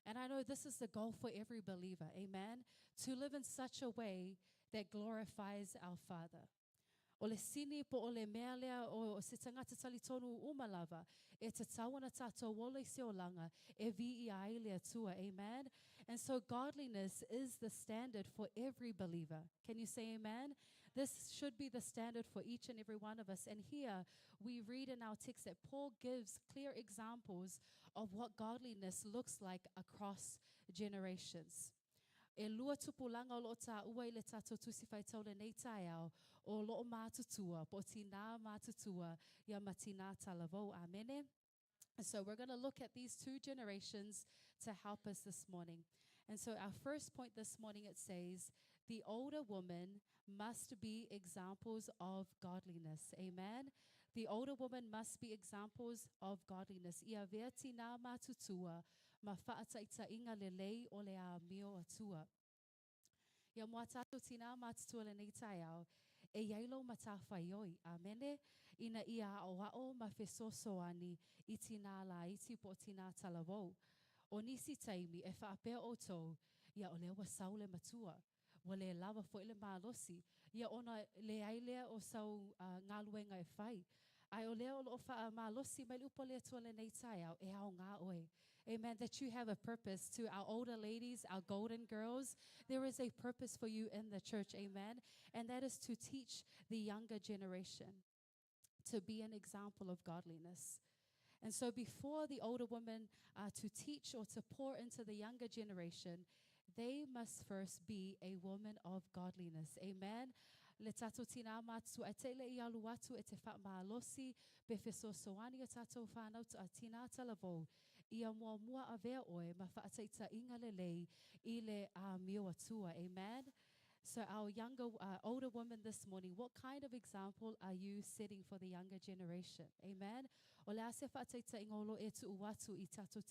And I know this is the goal for every believer. Amen. To live in such a way that glorifies our Father. O le sini po o le mea lea o se tagata talitonu uma lava, e tatau ona tatou ola i se olaga e viia ai le Atua. Amen. And so godliness is the standard for every believer. Can you say amen? This should be the standard for each and every one of us. And here we read in our text that Paul gives clear examples of what godliness looks like across generations. E lua tupulaga o loo taua i le tatou tusi faitau lenei taeao, o loo matutua, po o tinā matutua, ia ma tinā talavou. Amene. So we're going to look at these two generations to help us this morning. And so our first point this morning, it says, the older woman must be examples of godliness. Amen. The older woman must be examples of godliness. Ia avea tinā matutua ma faataitaiga lelei o le amio atua. Ia mo a tātou tinā matutua lenei taeao, e iai lou matafaioi. Amene. Ina ia aʻoaʻo ma fesoasoani i tinā laiti po o tinā talavou. O nisi taimi e faapea ʻoutou, ia o lea ua sau le matua, ua le lava fo'i le malosi, ia ona leai lea o sau galuega e fai. Ae o lea o loo faamalosi mai le upu a le Atua lenei taeao, e aogā oe. Amen. That you have a purpose. To our older ladies, our golden girls, there is a purpose for you in the church. Amen. And that is to teach the younger generation to be an example of godliness. And so, before the older women are to teach or to pour into the younger generation, They must first be a woman of godliness. Amen. Le tātou tina mātua e te le i alu atu e te whaamalosi pe fesoasoani o tātou whānau a tina talavou. Ia mua mua avea oe ma whaataita inga le lei i le a mio atua. Amen. So our younger, older women this morning, what kind of example are you setting for the younger generation? Amen. O le ase whaataita inga olo e tu uatu i tātou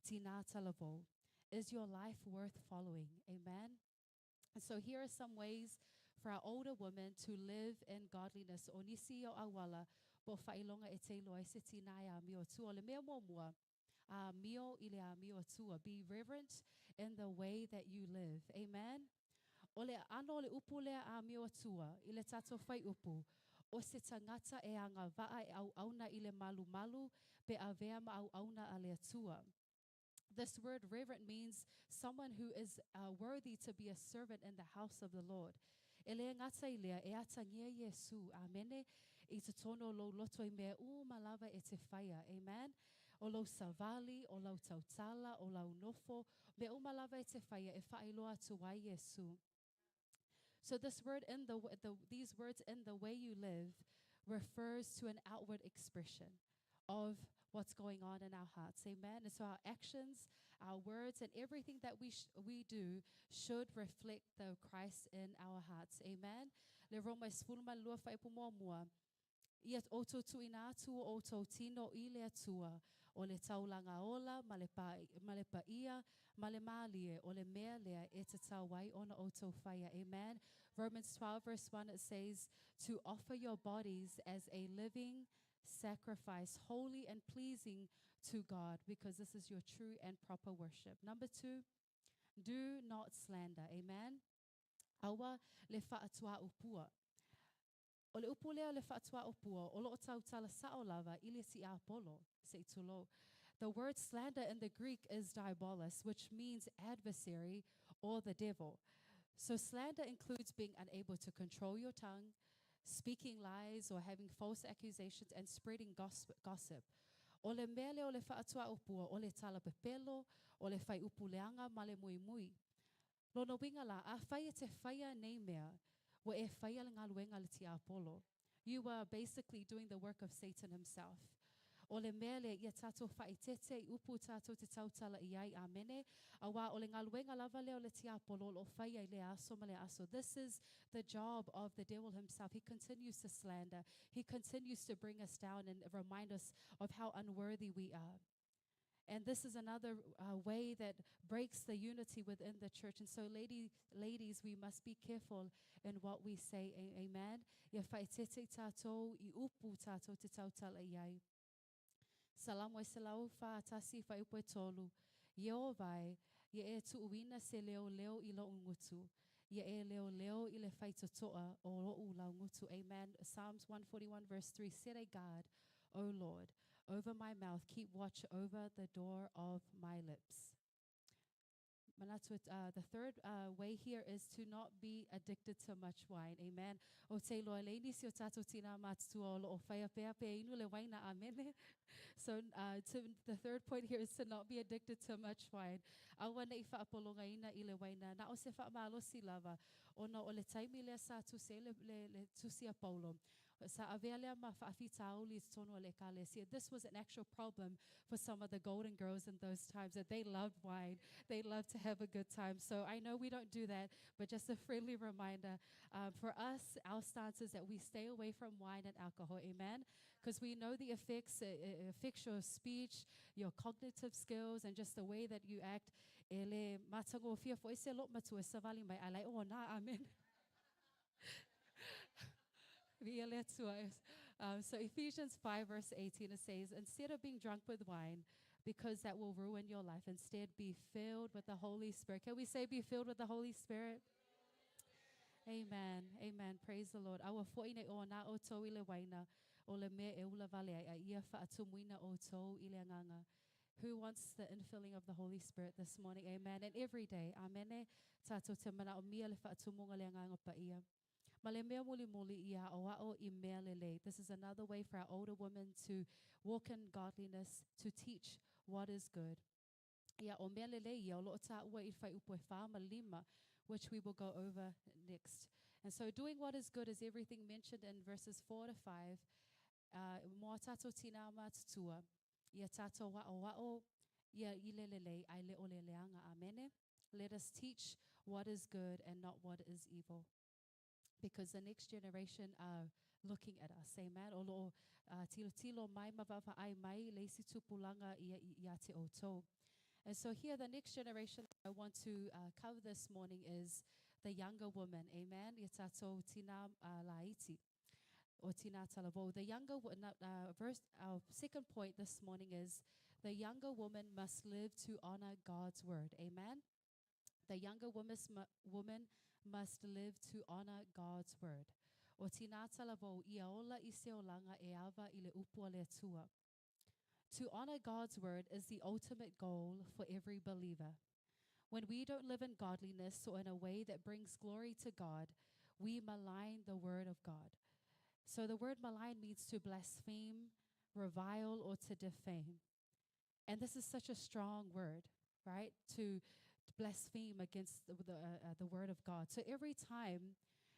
tina talavou. Is your life worth following? Amen. And so here are some ways for our older women to live in godliness. O nisi o awala, po whailonga e te iloa e se tina e a mio atua. Le mea mua mua, a mio i le a mio atua. Be reverent in the way that you live. Amen. O le ano le upu lea a mio atua, i le tātou whai upu, o se tangata e anga vaa e au auna i le malu malu, pe avea ma au auna a le atua. This word reverent means someone who is worthy to be a servant in the house of the Lord. E le ngata i lea, e atangia Yesu, amene, i te tono lo loto i mea u malava e te whaia, amen. O lau savali, o lau tautala, o lau nofo, me u malava e te whaia e whailoa atu ai Yesu. So this word in the these words in the way you live refers to an outward expression of what's going on in our hearts. Amen. And so our actions, our words, and everything that we do should reflect the Christ in our hearts. Amen. Le Roma e sefulu ma le lua fuaiupu muamua. Ia outou tuuina atu o outou tino i le Atua. O le taulaga ola ma le, pa, ma le paia ma le malie o le mea lea e tatau ai ona outou faia. Amen. Romans 12 verse 1 it says to offer your bodies as a living sacrifice, holy and pleasing to God, because this is your true and proper worship. Number 2, do not slander. Amen. Aua le whaatua upua. O le upu lea le whaatua upua, o loo tau tala sao lava i le ti apolo, se i tulo. The word slander in the Greek is diabolos, which means adversary or the devil. So slander includes being unable to control your tongue, speaking lies or having false accusations and spreading gossip. O le mea lea o le whaatua upua, o le tala pepelo, o le whai upu leanga ma le mui mui. Lona winga la, a whai e te whaia nei mea, wa e whaia le ngaluenga le ti apolo. You were basically doing the work of Satan himself. O le mea le ia tātou whaitete i upu tātou te tautala i ai amene. A wā o le ngaluenga lava lea o le ti apolo o whaia i le aso ma le aso. This is the job of the devil himself. He continues to slander. He continues to bring us down and remind us of how unworthy we are. And this is another way that breaks the unity within the church. And so, ladies, we must be careful in what we say. Amen. Ia whaitete tātou i upu tātou te tautala i ai. Salamo e selau wha tasi fuaiupu e tolu. Ia o vai, ia e tuuina se leo leo i lo ungutu. Ia e leo leo i le whaitotoa o lo u lau ngutu. Amen. Psalms 141 verse 3. Set a guard, O Lord, over my mouth. Keep watch over the door of my lips. Manatu, the third way here is to not be addicted to much wine. Amen. O te loa le nisi o tātou tina mātua o lo o whaia pea pea inu le waina. Amen. So the third point here is to not be addicted to much wine. Aua nei whaapolonga ina i le waina. Na o se whaamalosi lava. O na o le taimi lea sa tuse le tusi a Paulo. Sa avea lea ma whaafitauli i tonu o le ekalesia. This was an actual problem for some of the golden girls in those times, that they loved wine. They loved to have a good time. So I know we don't do that, but just a friendly reminder. For us, our stance is that we stay away from wine and alcohol. Amen? Because we know the effects. It affects your speech, your cognitive skills, and just the way that you act. E le matango fia fo ese lo matua savali mai alai o na. Amen. So Ephesians 5 verse 18, it says, instead of being drunk with wine, because that will ruin your life, instead be filled with the Holy Spirit. Can we say be filled with the Holy Spirit? Amen. Amen. Praise the Lord. Aua foi nei o na o tau i le waina, o le mea e ula vale ai, a ia whaatumuina o tau i le anganga. Who wants the infilling of the Holy Spirit this morning? Amen. And every day. Amen. Tātou te mana o mia le whaatumunga le anganga pa ia. Ma le mea muli muli ia o ao i mea lelei. This is another way for our older women to walk in godliness, to teach what is good. Ia Ia o mea lelei ia o loo taua i le fuaiupu e 4 ma 5, which we will go over next. And so doing what is good is everything mentioned in verses 4 to 5. Mo a tātou tina matutua, ia tātou wa'o wa'o ia i le lelei ae le o le leaga. Amene. Let us teach what is good and not what is evil. Because the next generation are looking at us. Amen. O loo tilotilo mai ma vaavaai mai le isi tupulaga ia ia te outou. And so here, the next generation I want to cover this morning is the younger woman. Amen. Ia tātou tina laiti. O tina talavou. The younger, verse, our second point this morning is the younger woman must live to honor God's word. Amen. The younger woman must live to honor God's word. O tina talavou ia ola i se olaga e ava i le upu a le Atua. To honor God's word is the ultimate goal for every believer. When we don't live in godliness or in a way that brings glory to God, we malign the word of God. So the word malign means to blaspheme, revile, or to defame. And this is such a strong word, right? To blaspheme against the word of God. So every time,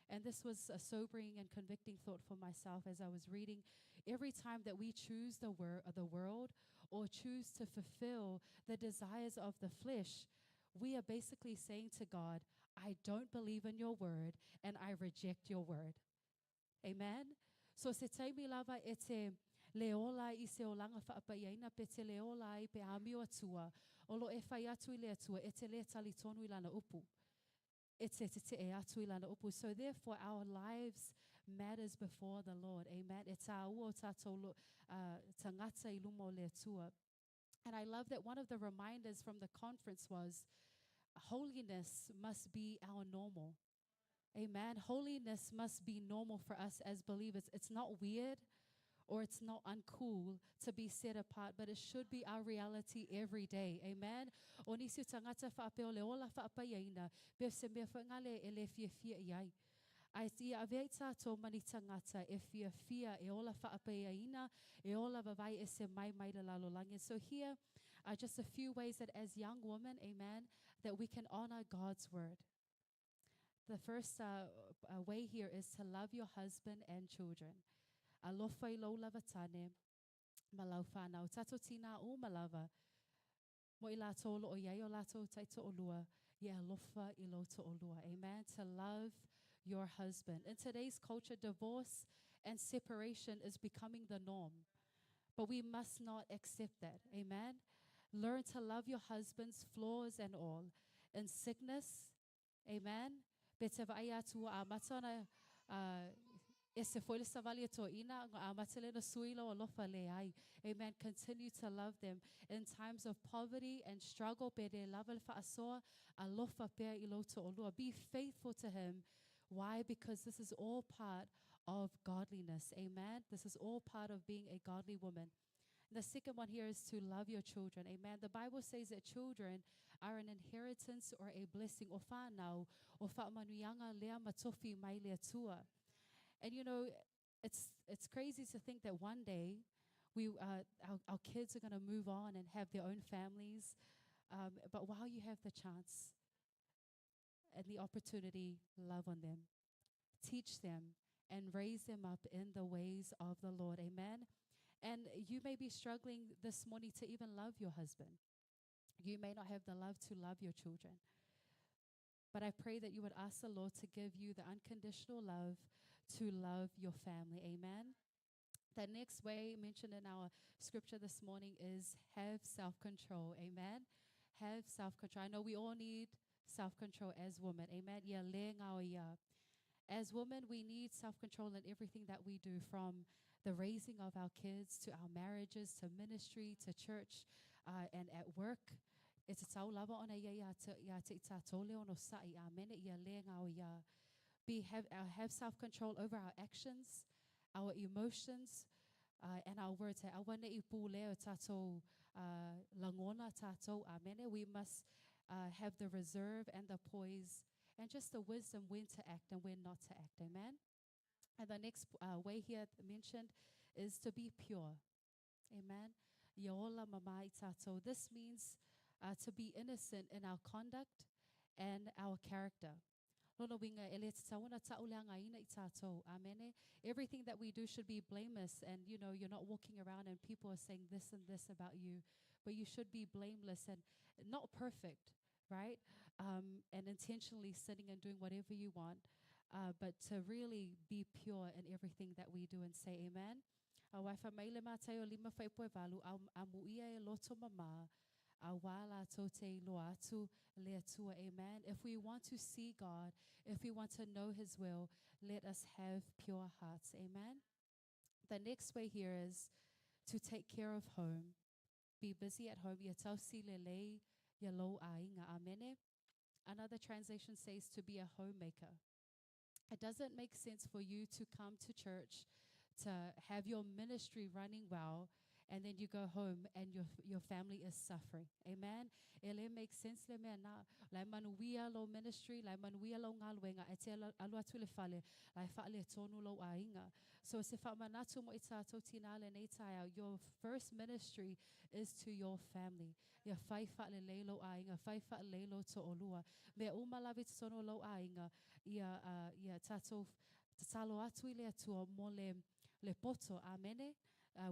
and this was a sobering and convicting thought for myself as I was reading, every time that we choose the world or choose to fulfill the desires of the flesh, we are basically saying to God, "I don't believe in your word and I reject your word." Amen? So se taimi lava e te le ola i se olaga faapaiaina pe te le ola ai pe amio atua, o lo e fai atu i le Atua e te le talitonu i lana upu. E te e atu i lana upu. So therefore our lives matters before the Lord. Amen. E tā ua o tātou tangata i luma o le Atua. And I love that one of the reminders from the conference was holiness must be our normal. Amen. Holiness must be normal for us as believers. It's not weird or it's not uncool to be set apart, but it should be our reality every day. Amen. O nisi o tangata whaapeo le ola whaapaiaina, pe se mea whangale e le fia fia iai. Ai ia avea i tātou mani tangata e fia fia e ola whaapaiaina, e ola vavai e se mai mai le lalo langi. So here are just a few ways that as young women, amen, that we can honor God's word. The first way here is to love your husband and children. Alofa i lou lava tane, ma lau whanau. Tato tina o malava. Mo i lātou lo o iai o lātou taito o lua, ia alofa i lou to o lua. Amen. To love your husband. In today's culture, divorce and separation is becoming the norm. But we must not accept that. Amen. Learn to love your husband's flaws and all. In sickness, amen. Pe te vai atu a matana e se foi le savali e tō ina, a matele na sui lo alofa le ai. Amen. Continue to love them. In times of poverty and struggle, pe re lava le whaasoa, alofa pea i lo to olua. Be faithful to him. Why? Because this is all part of godliness. Amen. This is all part of being a godly woman. The second one here is to love your children. Amen. The Bible says that children are an inheritance or a blessing. O whanau, o whaamanuianga lea matofi mai le Atua. And it's crazy to think that one day our kids are going to move on and have their own families. But while you have the chance and the opportunity, love on them. Teach them and raise them up in the ways of the Lord. Amen. And you may be struggling this morning to even love your husband. You may not have the love to love your children. But I pray that you would ask the Lord to give you the unconditional love to love your family. Amen. The next way mentioned in our scripture this morning is have self-control. Amen. Have self-control. I know we all need self-control as women. Amen. Ia le ngao ia. As women, we need self-control in everything that we do, from the raising of our kids to our marriages, to ministry, to church, and at work. E te tau lava ona ia te i tātou le ono sa'i. Amen. Ia le ngao ia. Have self-control over our actions, our emotions, and our words. He awa ne i pū leo tātou langona tātou. Amen. We must have the reserve and the poise and just the wisdom when to act and when not to act. Amen. And the next way here mentioned is to be pure. Amen. Ia ola mama i tātou. This means to be innocent in our conduct and our character. Lona uiga, e le tatau ona ta'uleagaina i tātou. Amene. Everything that we do should be blameless and you're not walking around and people are saying this and this about you, but you should be blameless and not perfect, right? And intentionally sinning and doing whatever you want, but to really be pure in everything that we do and say amen. Auā e fai mai le Mataio lima fuaiupu e valu, amuia e loto mamā, auā lātou te iloa atu le Atua. Amen. If we want to see God, if we want to know His will, let us have pure hearts. Amen. The next way here is to take care of home. Be busy at home. Ia tausi lelei ia lou aiga. Amene. Another translation says to be a homemaker. It doesn't make sense for you to come to church, to have your ministry running well, and then you go home and your family is suffering. Amen. E le make sense le mea na. La e manuia lou ministry, la e manuia lou galuega, e te alu atu le fale, la e faaletonu lou aiga. So se faamanatu mo i tātou tinā lenei taeao, your first ministry is to your family. Ia fai faalelei lou aiga, fai faalelei lou toalua. Mea uma lava i totonu o lou aiga, ia tātou tatalo atu i le Atua mo le poto. Amene.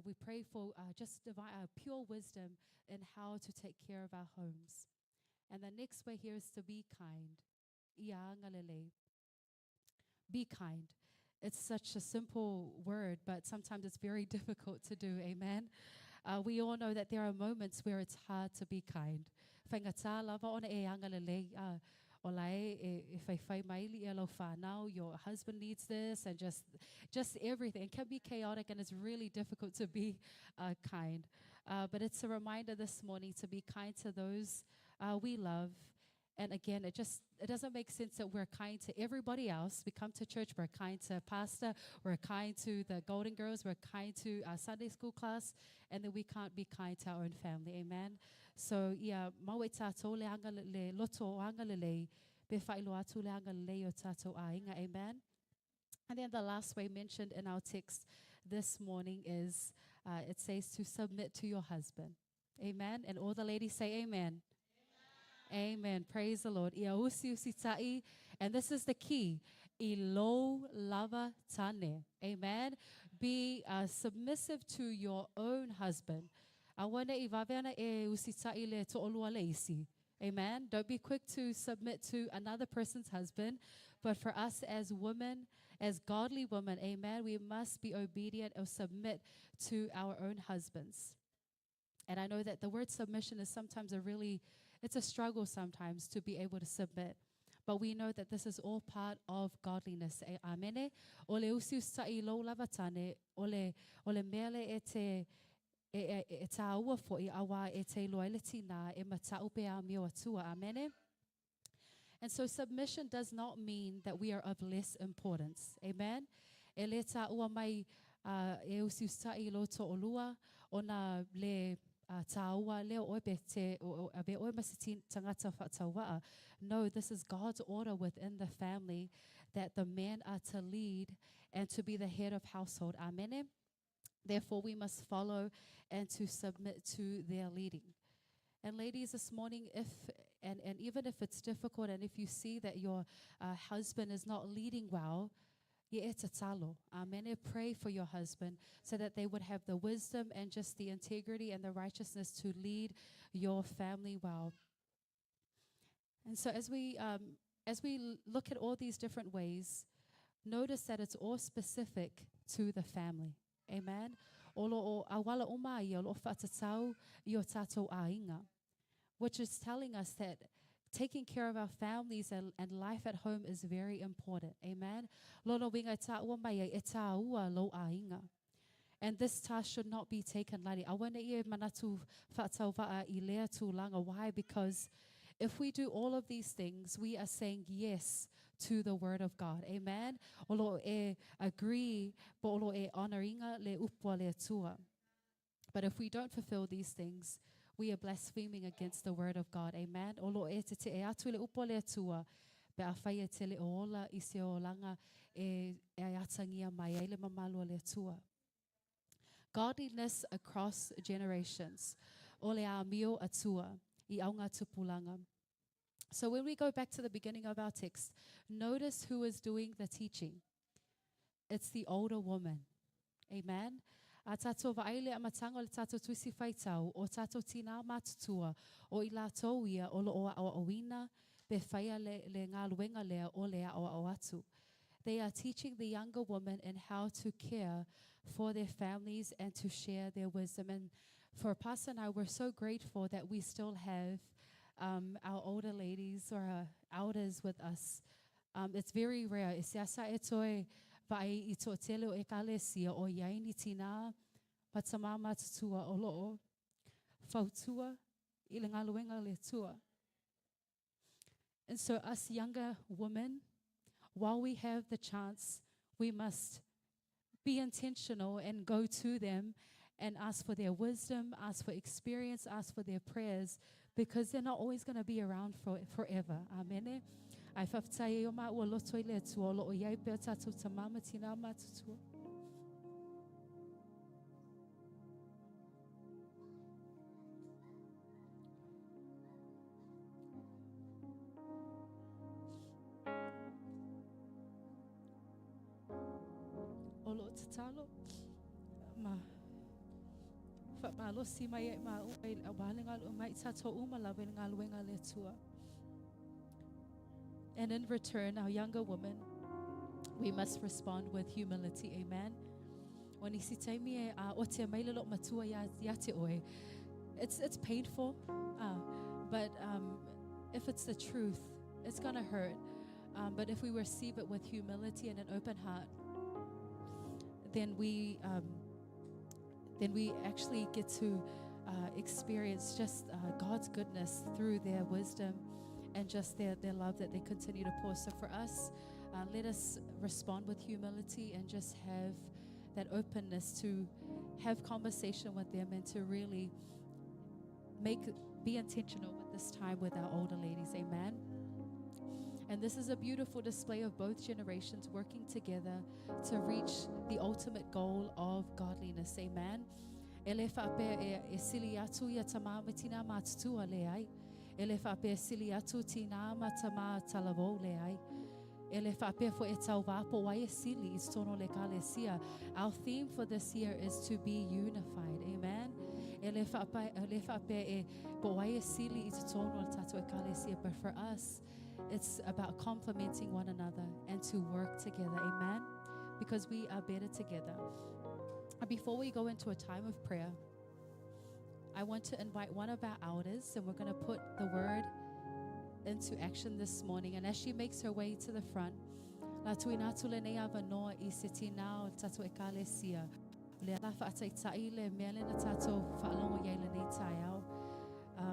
We pray for just divine, pure wisdom in how to take care of our homes. And the next way here is to be kind. Ia agalelei. Be kind. It's such a simple word, but sometimes it's very difficult to do. Amen. We all know that there are moments where it's hard to be kind. Faigata lava ona e agalelei. O la e faifai mai li e lau whānau, your husband needs this, and just everything. It can be chaotic and it's really difficult to be kind. But it's a reminder this morning to be kind to those we love. And again, it doesn't make sense that we're kind to everybody else. We come to church, we're kind to pastor, we're kind to the Golden Girls, we're kind to our Sunday school class, and then we can't be kind to our own family. Amen. So yeah, mau e tātou le anga le loto o agalelei, pe whailo atu le agalelei o tātou aiga. Amen. And then the last way mentioned in our text this morning is it says to submit to your husband. Amen. And all the ladies say amen. Amen. Amen. Praise the Lord. Ia usiusita'i. And this is the key. I lou lava tane. Amen. Be submissive to your own husband. Aua ne i vave ana e usita'i le to'olua le isi. Amen. Don't be quick to submit to another person's husband. But for us as women, as godly women, amen, we must be obedient or submit to our own husbands. And I know that the word submission is sometimes it's a struggle sometimes to be able to submit. But we know that this is all part of godliness. E, amene. O le usiusita'i i lou lava tane, o le mea le e te, e tāua fo'i auā e te iloa ai le tinā e mata'u pe amio Atua. Amene. And so submission does not mean that we are of less importance. Amen. E le tāua mai e usiusita'i i lou to'olua, ona le tāua lea oe pe te o, o, avea oe ma se tagata faatauva'a. No, this is God's order within the family that the men are to lead and to be the head of household. Amen. Therefore, we must follow and to submit to their leading. And ladies, this morning, if and even if it's difficult, and if you see that your husband is not leading well, ia e tatalo. Amen. Pray for your husband so that they would have the wisdom and just the integrity and the righteousness to lead your family well. And so as we look at all these different ways, notice that it's all specific to the family. Amen. O lo o auala uma ia o lo faatatau i o tātou aiga, which is telling us that taking care of our families and life at home is very important. Amen. Lona uiga e tāua mai ai, e tāua lou aiga. And this task should not be taken lightly. Aua ne i e manatu faatauva'a i lea tulaga. Why? Because if we do all of these things, we are saying yes to the word of God. Amen. O lo e agree, po o lo e honoringa le upu a le Atua. But if we don't fulfill these things, we are blaspheming against the word of God. Amen. O lo e te e atu le upu a le Atua, pe a whai e te le o ola i se olaga e atagia mai ai le mamalu o le Atua. Godliness across generations. O le amio Atua. i auga tupulaga. So when we go back to the beginning of our text, notice who is doing the teaching. It's the older woman. Amen. A tātou vaai le amataga o le tātou tusi faitau, o tātou tinā matutua, o i lātou ia o lo o a'oa'oina, pe whaia le, le ngāluenga lea o le a'oa'o atu. They are teaching the younger women in how to care for their families and to share their wisdom. And for Pastor and I, we're so grateful that we still have our older ladies or our elders with us. It's very rare. E seasa e toe vaai i to'atele o ekalesia o iai ni tinā ma tamā matutua o lo'o fautua i le galuega a le Atua. And so us younger women, while we have the chance, we must be intentional and go to them and ask for their wisdom, ask for experience, ask for their prayers, because they're not always going to be around for forever. Amen. Ae faafetai ai o maua loto i le Atua o loo iai pea tatou tamā ma tinā matutua. O loo tatalo ma faamalosi mai ai maua i le auā le galue mai i tatou uma lava i le galuega a le Atua. And in return, our younger women, we must respond with humility. Amen. O nisi taimi e a o te mai le loo matua ia, ia te oe. It's painful, but if it's the truth, it's gonna hurt. But if we receive it with humility and an open heart, then we actually get to experience just God's goodness through their wisdom and just their love that they continue to pour. So for us, let us respond with humility and just have that openness to have conversation with them and to really make be intentional with this time with our older ladies. Amen. And this is a beautiful display of both generations working together to reach the ultimate goal of godliness. Amen. E le faapea e, e sili atu ia tamā me tinā matutua le ai. E le faapea e sili atu tinā ma tamā talavou le ai. E le faapea foi e tau vāpo ai e sili i totonu o le ekalesia. Our theme for this year is to be unified. Amen. E le faapea, e le faapea e po ai e sili i totonu o le tātou ekalesia. But for us, it's about complementing one another and to work together. Amen. Because we are better together. And before we go into a time of prayer, I want to invite one of our elders, and we're going to put the word into action this morning. And as she makes her way to the front, la tuina atu lenei avanoa i se tinā o le tatou ekalesia. Le ala whaataitai le mea le na tātou whaalogo iai lenei taeao.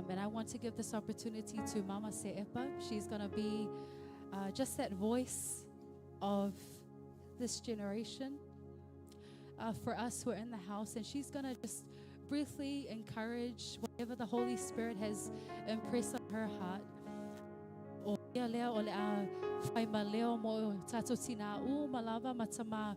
And I want to give this opportunity to Mama Se'epa. She's going to be just that voice of this generation for us who are in the house. And she's going to just briefly encourage whatever the Holy Spirit has impressed on her heart. O ia lea o le a whai ma leo mo tātou tina u malava ma tama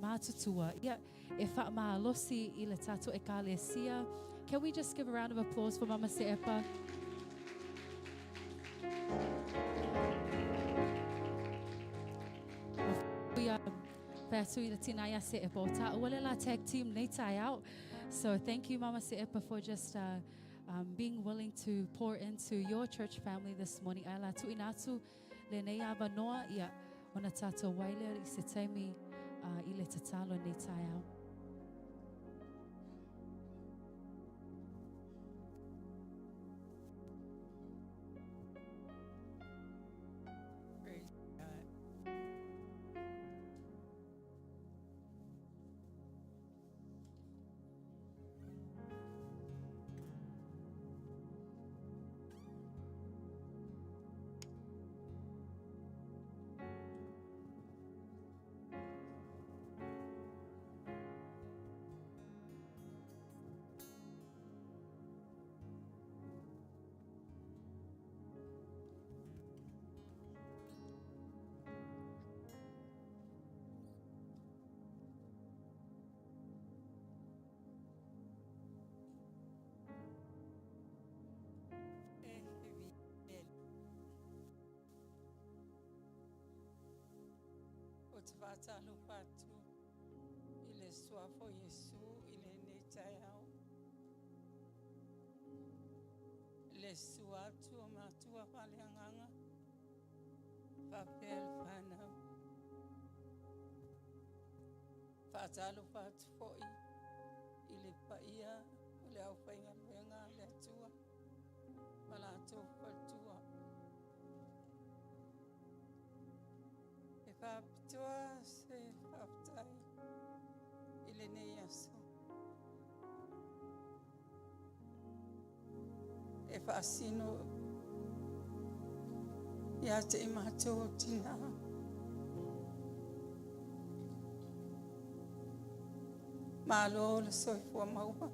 mātutua. Ia, e wha maalosi i le tātou ekalesia. Can we just give a round of applause for Mama Se'epa? Ia, whai i le tina ia Se'epa. O tā uale la tag team nei taeao. So thank you, Mama Se'epa, for just being willing to pour into your church family this morning. Ae la tuina atu le nei avanoa ia ona tātou wailea i se taimi i le tatalo nei taeao. Praise God. faatalofa atu i le Suafa o Iesu i lenei taeao. Le susu atu o matua faaleagaga faapea le fanau. Faatalofa atu foi i le paia o le aufaigaluega a le Atua ma latou faletua. E faapitoa se faafetai i lenei aso. E faasino ia te i matou o tinā. Malo le soifua maua.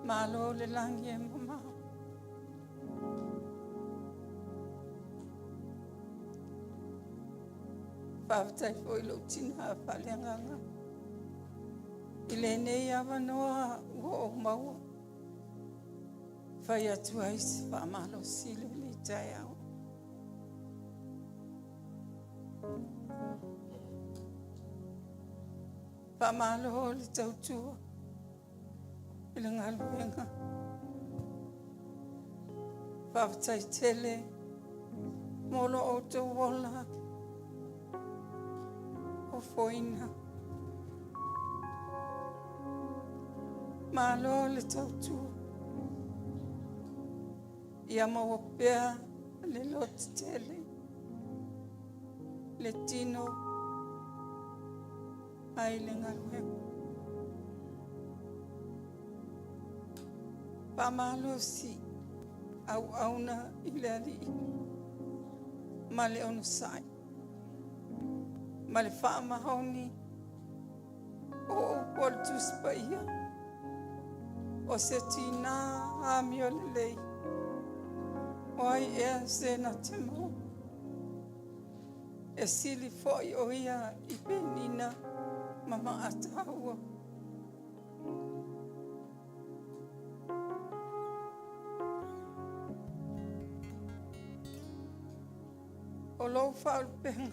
Malo le lagi e mama. Faafetai foi i lou tinā faaleagaga i lenei avanoa ua ou maua. Fai atu ai se faamalosi i lenei taeao. Faamalo le tautua i le galuega. Faafetai tele mo lo outou ola ofoina. Malo le tautua. Ia maua pea le loto tele, le tino ai le galuega. Faamalosi auauna i le Alii ma le onosai ma le faamaoni o upu o le Tusi Paia o se tinā amio lelei o ai ea se na te maua e sili foi o ia i Penina ma Maataua. O lou faaulupega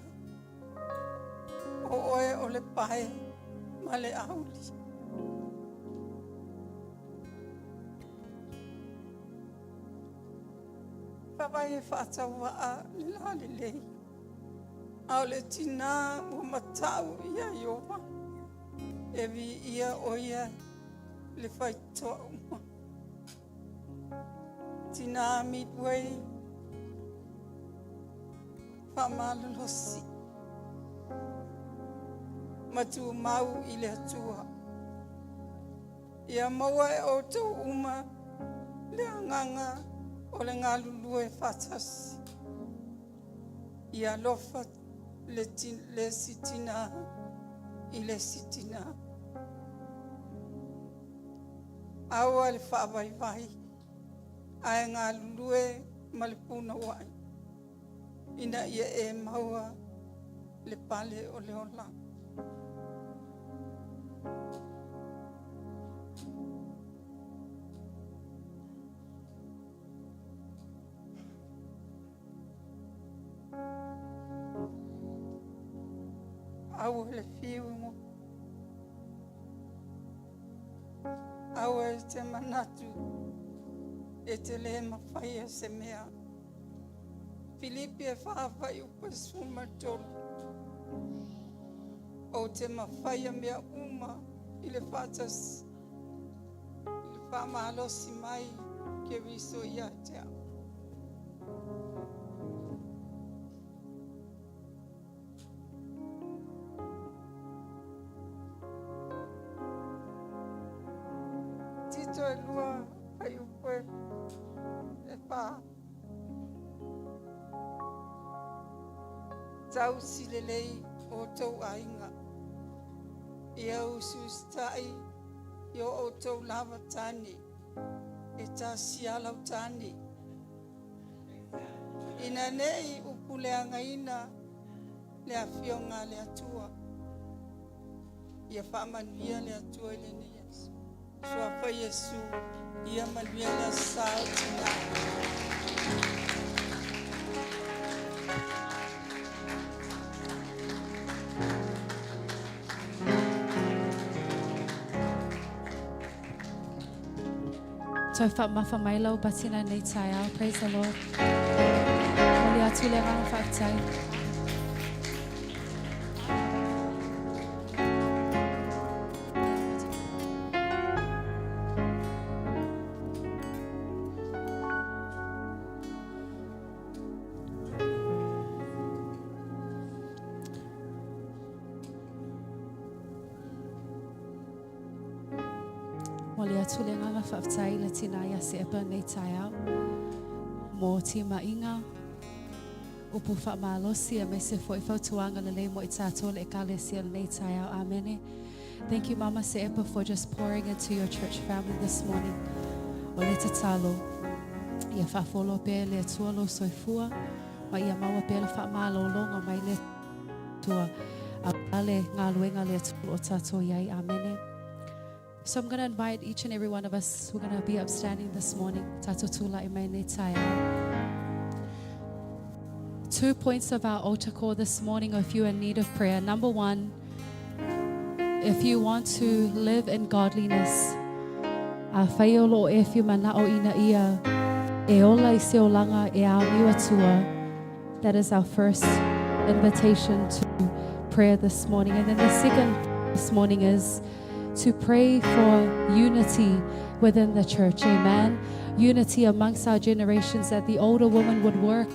o oe o le pae ma le auli. Faavae e faatauvaa le lalelei, a o le tinā ua matau ia Ieova, e viia o ia le faitotoa uma. Tinā Midway, faamalolosi, ma tumau i le Atua. Ia maua e outou uma le agaga o le galulue faatasi. Ia alofa le, le isi tinā i le isi tinā. Aua le faavaivai, ae galulue ma le punouai, ina ia e maua le pale o le ola. Aua le fiu, aua e te manatu e te lē mafaia se mea. Filipi e 4 fuaiupu 13. Ou te mafaia mea uma i le faatasi, i le faamalosi mai Keriso ia te au. Tito e 2 fuaiupu 4. Tausi lelei o outou aiga. Ia usiusitai i o outou lava tane, e tasi alau tane. Ina nei upuleagaina le afioga a le Atua. Ia faamanuia le Atua i lenei aso. Suafa Iesu, ia manuia le aso sa o tinā. Toe faamamafa mai lau patina i lenei taeao. Praise the Lord. Momoli atu le agaga faafetai. Momoli atu le agaga faafetai i le tina ia Seepa lenei taeao mo timaiga, upu faamalosi aemaise foi fautuaga lelei mo i tatou le Ekalesia lenei taeao. Amene. Thank you Mama Seepa for just pouring into your church family this morning. O le tatalo, ia faafolo pea e le Atua lou soifua ma ia maua pea le faamalologa mai le Atua aua le galuega a le Atua o lo o tatou i ai. Amene. So I'm going to invite each and every one of us, we're going to be upstanding this morning. Tatou tulai mai nei taeao. 2 points of our altar call this morning if you're in need of prayer. Number 1, if you want to live in godliness, afai o lo o e fia mana'o ina ia e ola i se olaga e amiu Atua, that is our first invitation to prayer this morning. And then the second this morning is to pray for unity within the church. Amen. Unity amongst our generations, that the older woman would work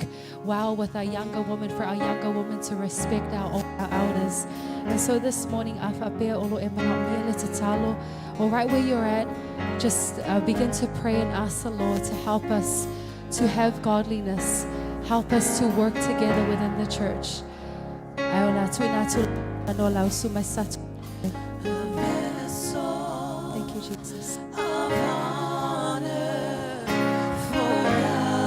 well with our younger woman, for our younger women to respect our elders. And so this morning, a faapea o lo e manaomia le tatalo, or right where you're at, just begin to pray and ask the Lord to help us to have godliness, help us to work together within the church. Ae o le a tuuina atu le avanoa lau usu mai Satu. Thank you, Jesus. Of honor for God.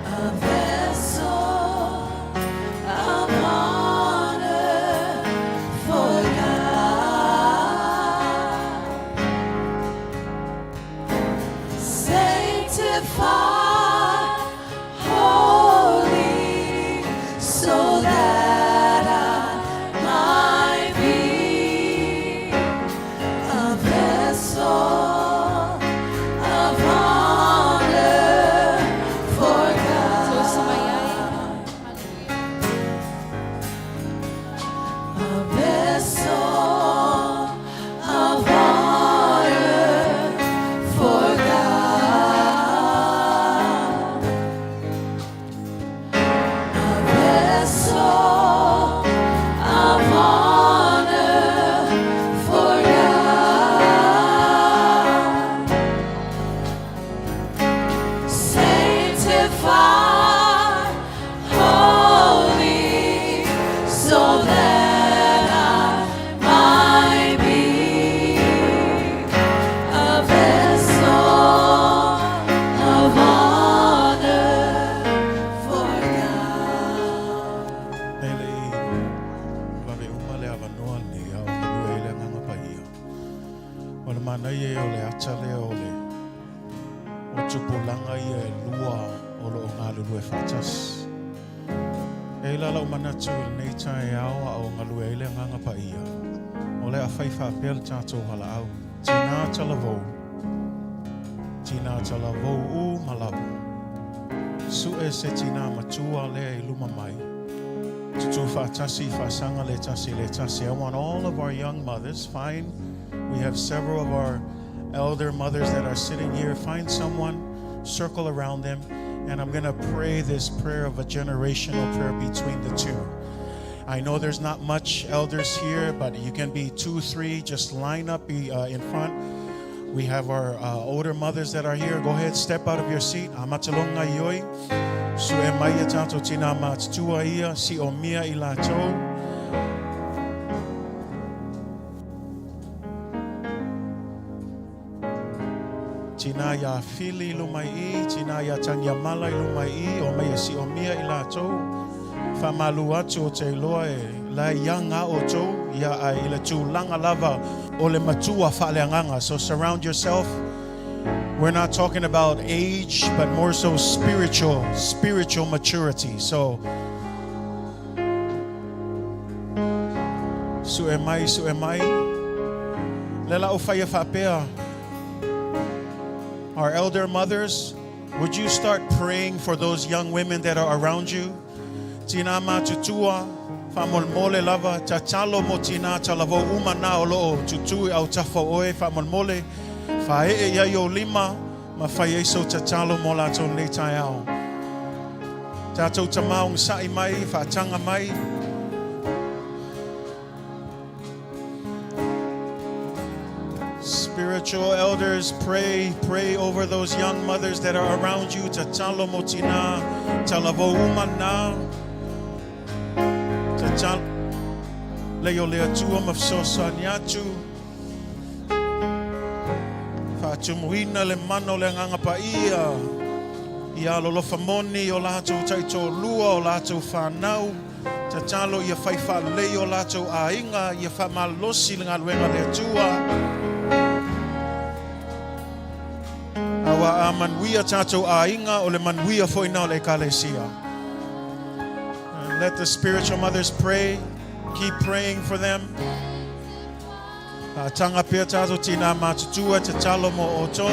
A vessel of honor for God. Sanctified, holy, so that I might be a vessel of honor for God. A vessel of honor for God. A vessel of honor for God. Sanctified, holy, so that I might be a vessel of honor for God. E le i vave uma le avanoa lenei a o galue ai le Agaga Paia. O le manaia ia o le ata lea o le o tupulaga ia e lua o loo galulue faatasi. E i ai la lau manatu i lenei taeao a o galue ai le Agaga Paia. O le a fai faapea le tatou halaau. Tina talavou. Tina talavou u ma lava. Sue se tina matua lea i luma mai. Tutu faatasi faasaga le tasi le tasi. I want all of our young mothers, find, we have several of our elder mothers that are sitting here. Find someone, circle around them, and I'm going to pray this prayer of a generational prayer between the two. I know there's not much elders here, but you can be 2, 3, just line up in front. We have our older mothers that are here. Go ahead, step out of your seat. Amatalonga ioi. Sue mai e tatou tina matutua ia, si o mia i latou. Tina ia fili i luma i, tina ia tangia mala i luma i, o mai e si o mia i latou. Whamalu atu o te iloa e la ianga o tou, ia ai i le tūlanga lava o le matua whaaleanganga. So surround yourself. We're not talking about age, but more so spiritual maturity. So, sue mai, sue mai. Le la o whaia whaapea. Our elder mothers, would you start praying for those young women that are around you? Tina matutua, whamolmole lava, tatalo mo tina talavo uma na o loo tutui au tafa oe, whamolmole, whae e ia o lima, ma whai eso tatalo mo lātou nei tai ao. Tātou tamaung sa'i mai, whaatanga mai. Spiritual elders, pray, pray over those young mothers that are around you. Tatalo mo tina, talavo uma na. Tatalo leo lea tua mafsosa ni atu. Whaatumuina le mano le nganga paia. Ia lolofa moni o lātou taito lua o lātou whanau. Tatalo ia whaiwha lei o lātou ainga, ia whamalosi le ngaluenga le atua. Aua a manuia tātou ainga o le manuia foi nā o le ekalesia. And let the spiritual mothers pray. Keep praying for them. Tanga pia tātou tina mātutua te talo mo o tō.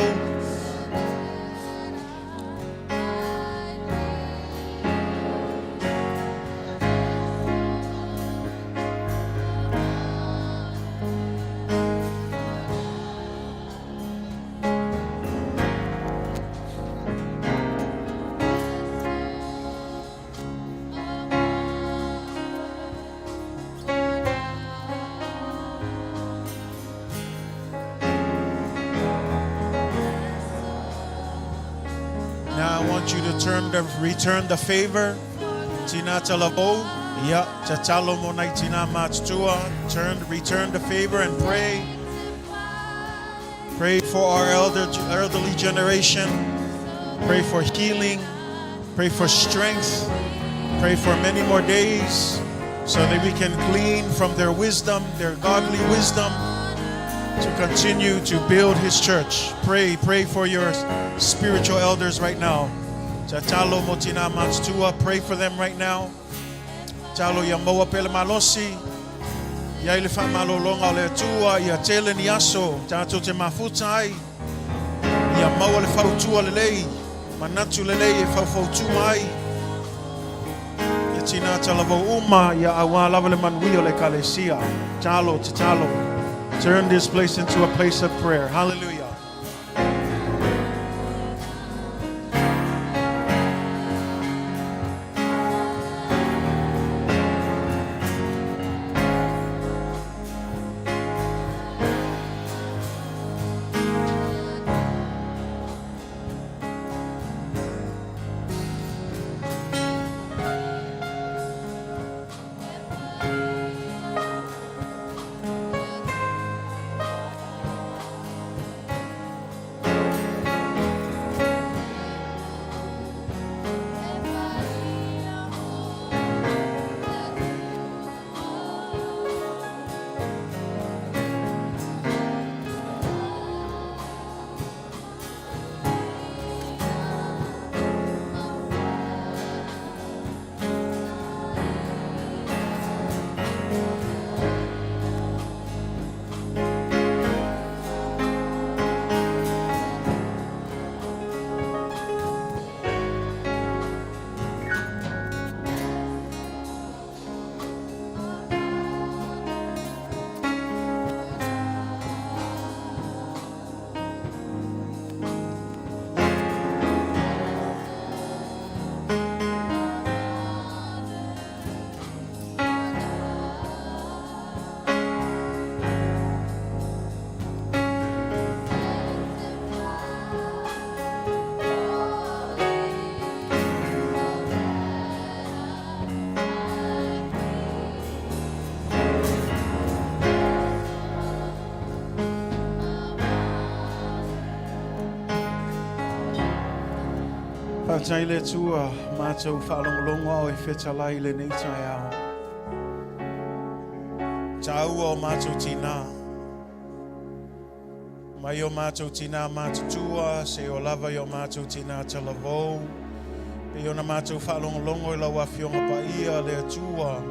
Now I want you to return the favor. Tina talabo. Ya, tatalo mo nai tina matutua. Return the favor and pray. Pray for our elderly generation. Pray for healing. Pray for strength. Pray for many more days so that we can glean from their wisdom, their godly wisdom, to continue to build His church. Pray, pray for your spiritual elders right now. Tatalo motina matua, pray for them right now. Talo ia maua pele malosi. Ia ile wha malolonga o le atua, ia tele ni aso, tātou te mafuta ai. Ia maua le fautua le lei, manatu le lei e faufautua ai. Ia tina talavo uma, ia awa lava le manuia o le kalesia. Talo, te talo. Turn this place into a place of prayer. Hallelujah. Whātai le tua, mātou whaalongolongo au e whetalai le nei tai ao. Tāua o mātou tina. Mai o mātou tina mātutua, se o lava i o mātou tina te lavou. Pe ona mātou whaalongolongo i lau awhionga paia le atua.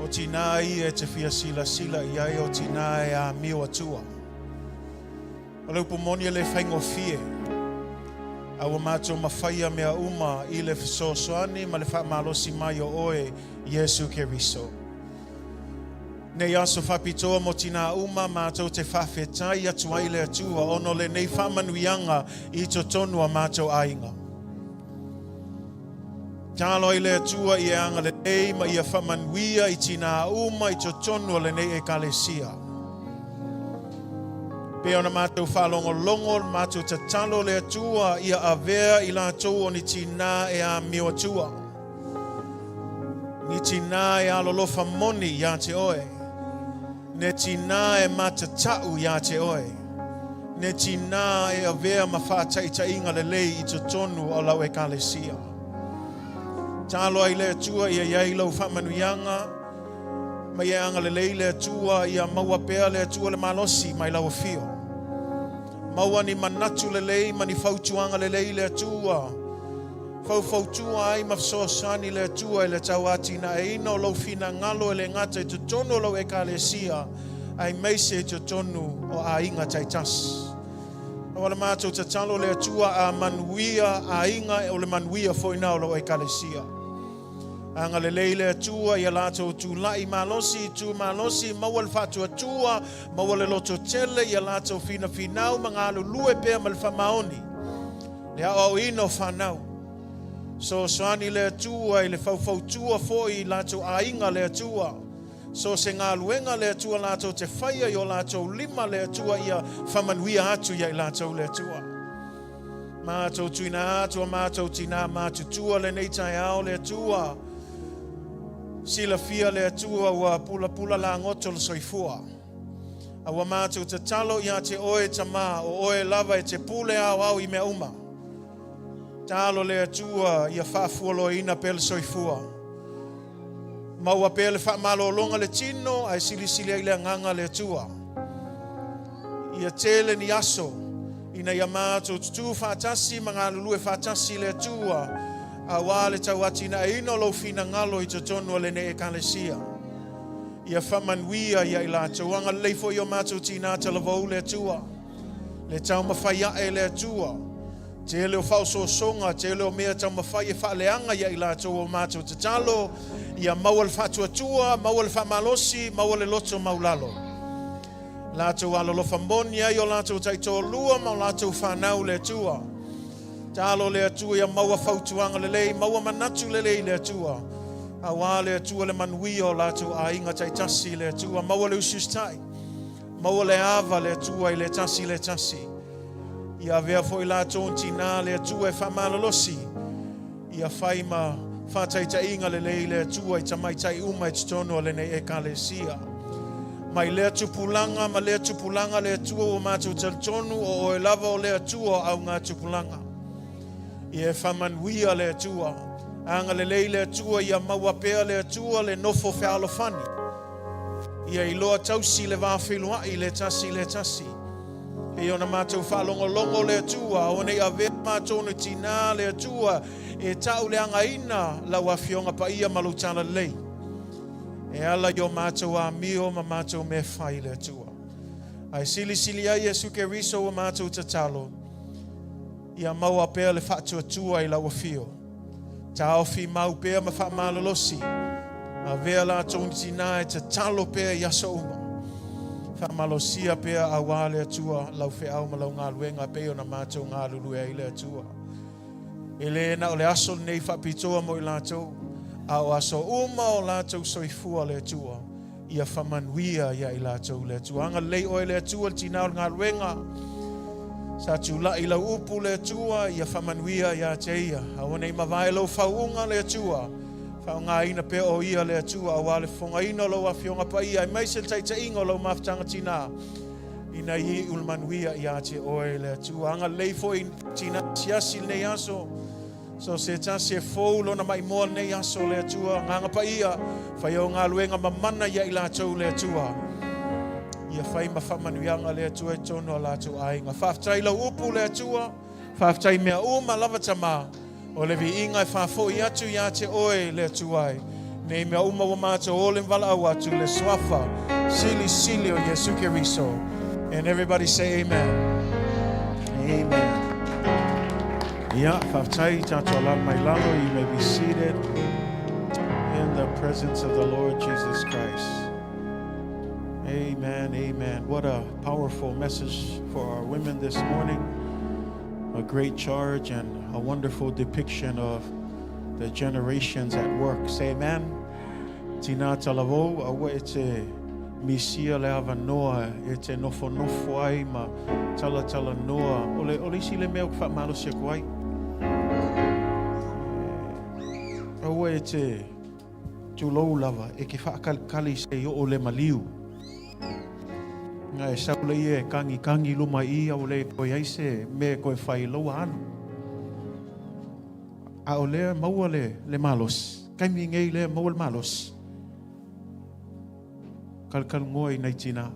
O tina i e te whia sila sila i ai o tina e a mio atua. O le upu moni e le faigofie, a ua matou mafaia mea uma i le fesoasoani ma le faamalosi mai o Oe, Iesu Keriso. Nei aso faapitoa mo tinā uma, matou te faafetai atu ai i le Atua ona o lenei faamanuiaga i totonu o matou aiga. Talo ai le Atua ia agalelei ma ia faamanuia i tinā uma i totonu o lenei Ekalesia. Pei ona matou faalogologo, matou tatalo le Atua ia avea i latou o ni tinā e amio atua. Ni tinā e alolofa moni iā te oe. Ne tinā e matata'u iā te oe. Ne tinā e avea ma faataitaiga lelei i totonu o lau Ekalesia. Talo ai le Atua ia i ai lau faamanuiaga, ma ia agalelei le Atua ia maua pea le Atua le malosi mai lau afio. Maua ni manatu lelei ma ni fautuaga lelei le Atua. Faufautua ai ma fesoasoani le Atua i le tauatinaeina o lou finagalo e le gata i totonu o lau Ekalesia, aemaise i totonu o aiga taitasi. Aua le matou tatalo le Atua a manuia aiga o le manuia foi na o lau Ekalesia. Agalelei le Atua ia latou tulai malosi, tu malosi, maua le faatuatua, maua le loto tele ia latou finafinau ma galulue pea ma le faamaoni. Le aoaoina o fanau. Soasoani le Atua i le faufautua foi i latou aiga le Atua. So se galuega le Atua latou te faia i o latou lima le Atua ia faamanuia atu ia i latou le Atua. Matou tuina atu a matou tinā matutua lenei taeao le Atua. Silafia le Atua ua pulapula lagoto le soifua. A ua matou tatalo ia te oe Tamā, o oe lava e te pule aoao i mea uma. Talo le Atua ia faafualoina pea le soifua. Maua pea le faamalologa le tino ae silisili ai le agaga le Atua. Ia tele ni aso ina ia matou tutū faatasi ma galulue faatasi le Atua auā le tauatinaeina o lou finagalo i totonu o lenei Ekalesia. Ia faamanuia ia i latou. Agalelei foi i o matou tinā talavou le Atua. Le taumafai ae le Atua. Tele o faaosoosoga, tele o mea taumafai e faaleaga ia i latou o matou tatalo, ia maua le faatuatua, maua le faamalosi, maua le loto maulalo. Latou alolofa moni ai o latou taitoalua ma o latou fanau le Atua. Talo le Atua ia maua fautuaga lelei, maua manatu lelei le Atua. Auā le Atua le manuia o latou aiga taitasi le Atua. Maua le usiusitai, maua le ava le Atua i le tasi le tasi. Ia avea foi latou tinā le Atua e faamalolosi, ia fai ma faataitaiga lelei le Atua i tamaitai uma i totonu o lenei Ekalesia. Mai lea tupulaga ma lea tupulaga le Atua ua matou talitonu o oe lava o le Atua o auga tupulaga. Ia e faamanuia le Atua. Agalelei le Atua ia maua pea le Atua le nofo fealofani. Ia iloa tausi le va feiloai le tasi le tasi. Pei ona matou faalogologo le Atua, aua ne i avea matou ni tinā le Atua e tauleagaina lau Afioga Paia ma lou talalelei. E ala i o matou amio ma matou mea fai le Atua. Ae silisili ai Iesu Keriso ua matou tatalo, ia maua pea le faatuatua i lau afio. Taofi mau pea ma faamalolosi. Avea latou ni tinā e tatalo pea i aso uma. Faamalosia pea auā le Atua lau feau ma lau galuega pei ona matou galulue ai le Atua. E le na o le aso lenei faapitoa mo i latou, a o aso uma o latou soifua le Atua, ia faamanuia ia i latou le Atua. Agalelei oe le Atua le tinā o le galuega, sa tula'i lau upu le Atua, ia faamanuia ia te ia. Aua ne i mavae lou fauuga le Atua, faaaogaina pea o ia le Atua, auā le fofogaina o lau Afioga Paia, aemaise le taitaiga o lau mafutaga tinā, ina ia iu le manuia ia te oe le Atua. Agalelei foi tinā asiasi lenei aso, so se tasi e fou lona maimoa lenei aso le Atua, Agaga Paia, fai au galuega mamana ia i latou le Atua. Ia fai ma faamanuiaga le Atua i totonu o latou aiga. Faafetai lau upu le Atua, faafetai mea uma lava Tamā, o le viiga e faafoi atu ia te oe le Atua e. Nei mea uma ua matou ole ma valaau atu le suafa silisili o Iesu Keriso. And everybody say amen. Amen. Ia, faafetai tatou alaala mai lalo. You may be seated in the presence of the Lord Jesus Christ. Amen, amen. What a powerful message for our women this morning. A great charge and a wonderful depiction of the generations at work. Say amen. Tina talavou, aua e te misia le avanoa e te nofonofo ai ma talatalanoa. O le, o le isi le mea o ka faamalosi atu ai. Aua e te tulou lava e ke faakalikali se i oo le maliu. Nga e sau le ia e kagikangi luma i au le koe ai se mea e koe fai loa alu. A o lea maua le malosi. Kaimi nei lea maua le malosi. Kalakalugoa i nai tina.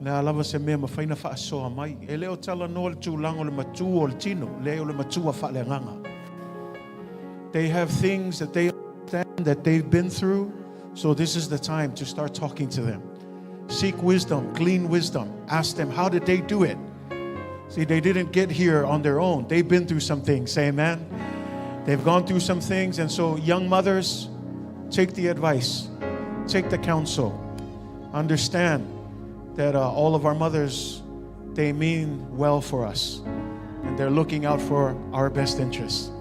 Le a lava se mea mafai na faasoa mai. E le o talanoa le tulaga o le matua o le tino, le o le matua faaleagaga. They have things that they understand that they've been through, so this is the time to start talking to them. Seek wisdom, glean wisdom. Ask them, how did they do it? See, they didn't get here on their own. They've been through some things. Say amen. They've gone through some things. And so, young mothers, take the advice, take the counsel. Understand that all of our mothers, they mean well for us. And they're looking out for our best interests.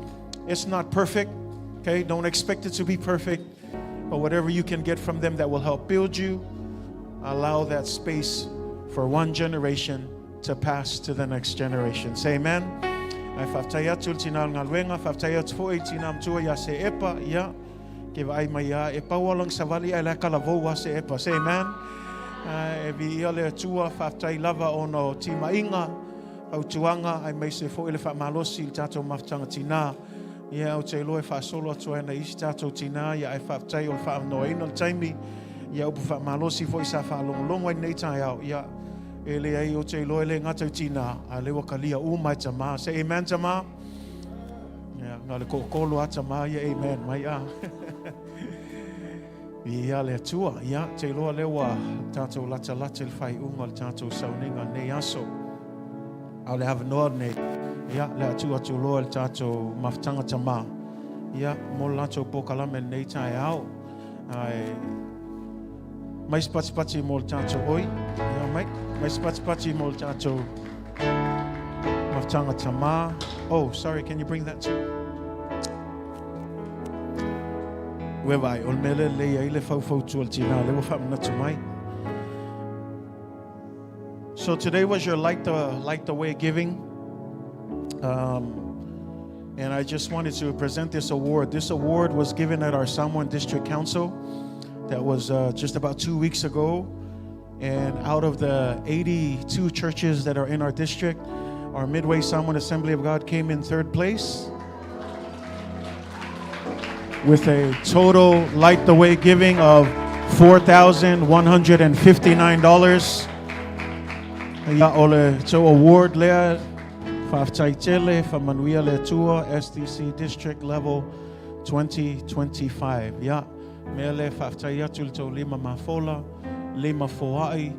It's not perfect, okay? Don't expect it to be perfect. But whatever you can get from them that will help build you, allow that space for one generation to pass to the next generation. Say amen. Ai faafetai atu le tina o le galuega, faafetai atu foi i tina matua ia se epa, ia, ke vaai mai ia, e pau alang savali ai le kalavou a se epa. Say amen. E vi ia le Atua, faafetai lava ona o timaiga, fautuaga, aemaise foi le faamalosi i le tatou mafutaga tinā. Ia, ou te iloa e faasolo atu ai na isi tatou tinā, ia, ae faafetai o le faavanoaina o le taimi, ia upu faamalosi foi sa faalogologo ai lenei taeao, ia, e leai ou te iloa e le gata i tinā, a lea ua kalia uma e tamā. Say amen, tamā. Ia, na o le toatolu a tamā, ia amen mai a. Ia le Atua, ia, te iloa lea ua tatou latalata i le faaiuga o le tatou sauniga nei aso. A o le avanoa nei, ia, le atu atu loa i le tatou mafutaga tamā, ia, mo le latou polokalame lenei taeao. Ae, mai se patipati mo le tatou oi, ia mai, mai se patipati mo le tatou mafutaga tamā. Oh, sorry, can you bring that too? Ua vaai, o le mea lea lelei ai le faufautua le tinā, lea ua faamanatu mai. So today was your light the way giving. And I just wanted to present this award. This award was given at our Samoan District Council. That was just about 2 weeks ago. And out of the 82 churches that are in our district, our Midway Samoan Assembly of God came in third place with a total Light the Way giving of $4,159. Ia o le tou award lea, faafetai tele, faamanuia le Atua, SDC District Level 2025. Ia, mea le faafetai atu le tou lima mafola, lima foai,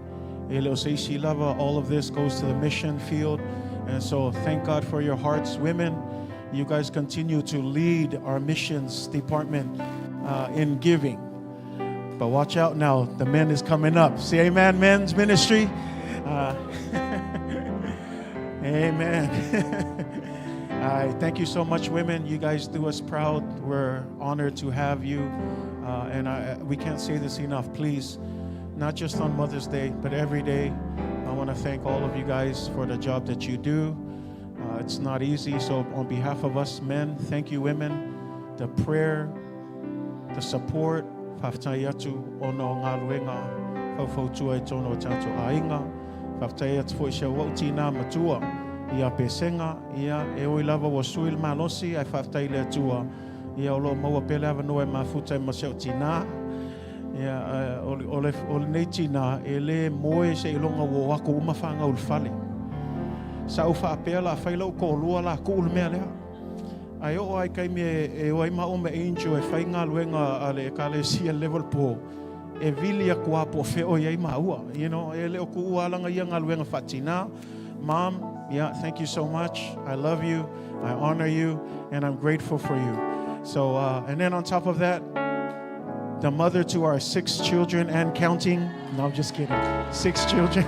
e le o se isi lava, all of this goes to the mission field. And so thank God for your hearts, women. You guys continue to lead our missions department in giving. But watch out now, the men is coming up. Say amen, men's ministry. Amen. I thank you so much, women. You guys do us proud. We're honored to have you. And we can't say this enough. Please, not just on Mother's Day, but every day, I want to thank all of you guys for the job that you do. It's not easy. So, on behalf of us men, thank you, women. The prayer, the support, faafetai atu ona o galuega faufautua i totonu o tatou aiga. Faafetai atu foi si ou tina matua ia Pesega, ia e oi lava ua sui le malosi, ae faafetai i le Atua. Ia o lo maua pea le avanoa e mafuta ai ma si au tina. Ia, o lenei tina, e le moe se iloga ua o aku uma fanau le fale. Sa ou faapea la fai lau toalua la tuu le mea lea. Ae oo ai kaimi e o ai ma o me Angel e fai galuega a le ekalesia level po e vili aku a po feo i ai maua. E le o kuua alanga ia galuega faatina. Mom, yeah, thank you so much. I love you. I honor you, and I'm grateful for you. So, and then on top of that, the mother to our 6 children and counting. No, I'm just kidding. 6 children.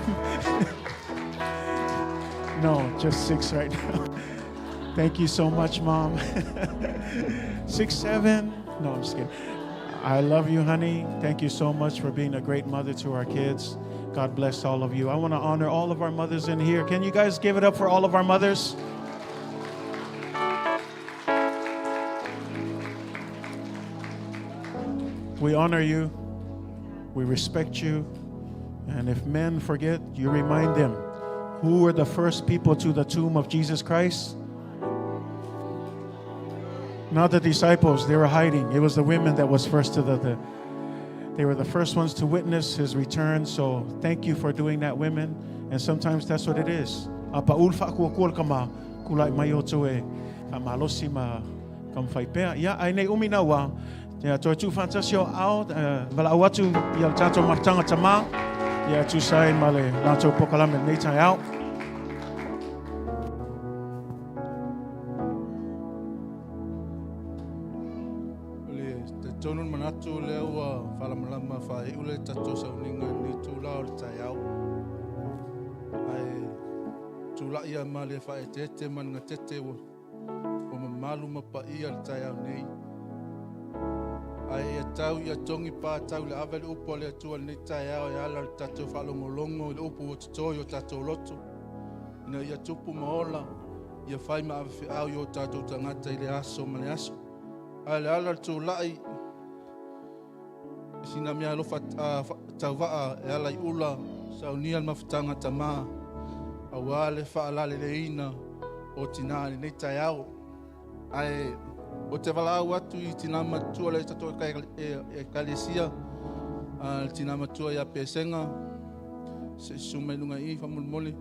No, just 6 right now. Thank you so much, Mom. 6, 7. No, I'm just kidding. I love you, honey. Thank you so much for being a great mother to our kids. God bless all of you. I want to honor all of our mothers in here. Can you guys give it up for all of our mothers? We honor you. We respect you. And if men forget, you remind them. Who were the first people to the tomb of Jesus Christ? Not the disciples. They were hiding. It was the women that was first to the they were the first ones to witness his return. So thank you for doing that, women. And sometimes that's what it is. Apa ulfa ku kul kama kulai mayo toe malosi ma kam faipea. Ya ai nei umi na wa. Ya toi tu fantasio au vala au atu ia tato martanga tama. Ya tu sai male lanto pokalame nei tai au. Le te tonu manatu le ua whalamalama whae ule tato sauninga ni tūla o le tai au. Ai tūla ia ma le whae tete man ngā tete o mamalu mapa ia le tai au nei. Ai e tau ia tongi pā tau le ave le upo le atua le nei tai au e ala le tato whalongolongo le upo o totoi o tato loto. Ina ia tupu maola ia whai ma ave whiau i o tato tangata i le aso ma le aso. Ai le ala le tūlai sina mea alofa tauvaa e ala i ula saunia le mafutaga tamā auā le faalaleleina o tinā lenei taeao. Ae o te valaau atu i tinā matua le tatou ekalesia, le tinā matua ia Pesega se susu mai luga i faamolemole.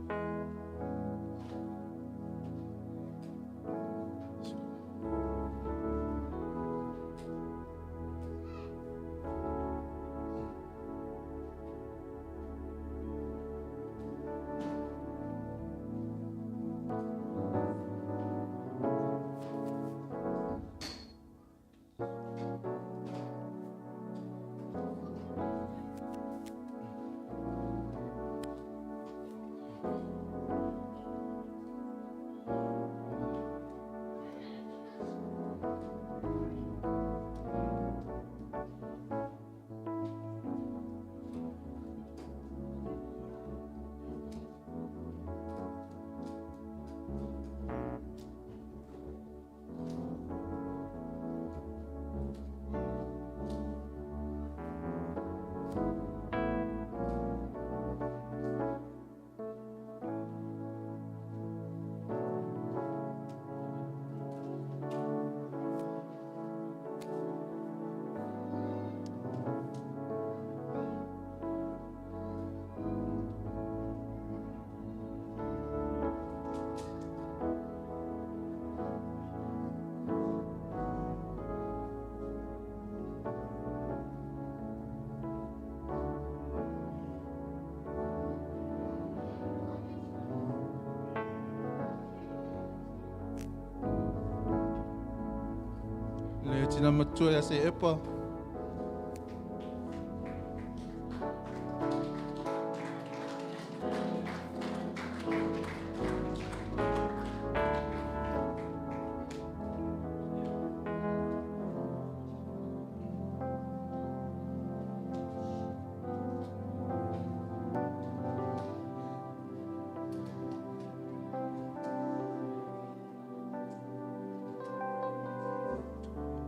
Tina matua ia se epa.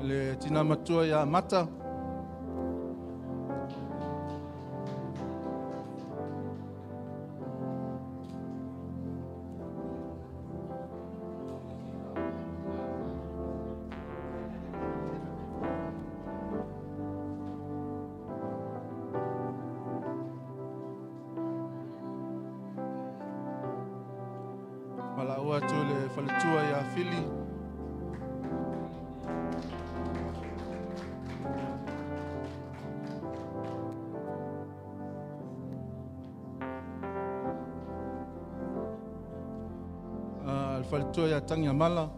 Le tina matua ia Mata. Malaua atu le faletua ia Fili. faletua ia Tagiamala.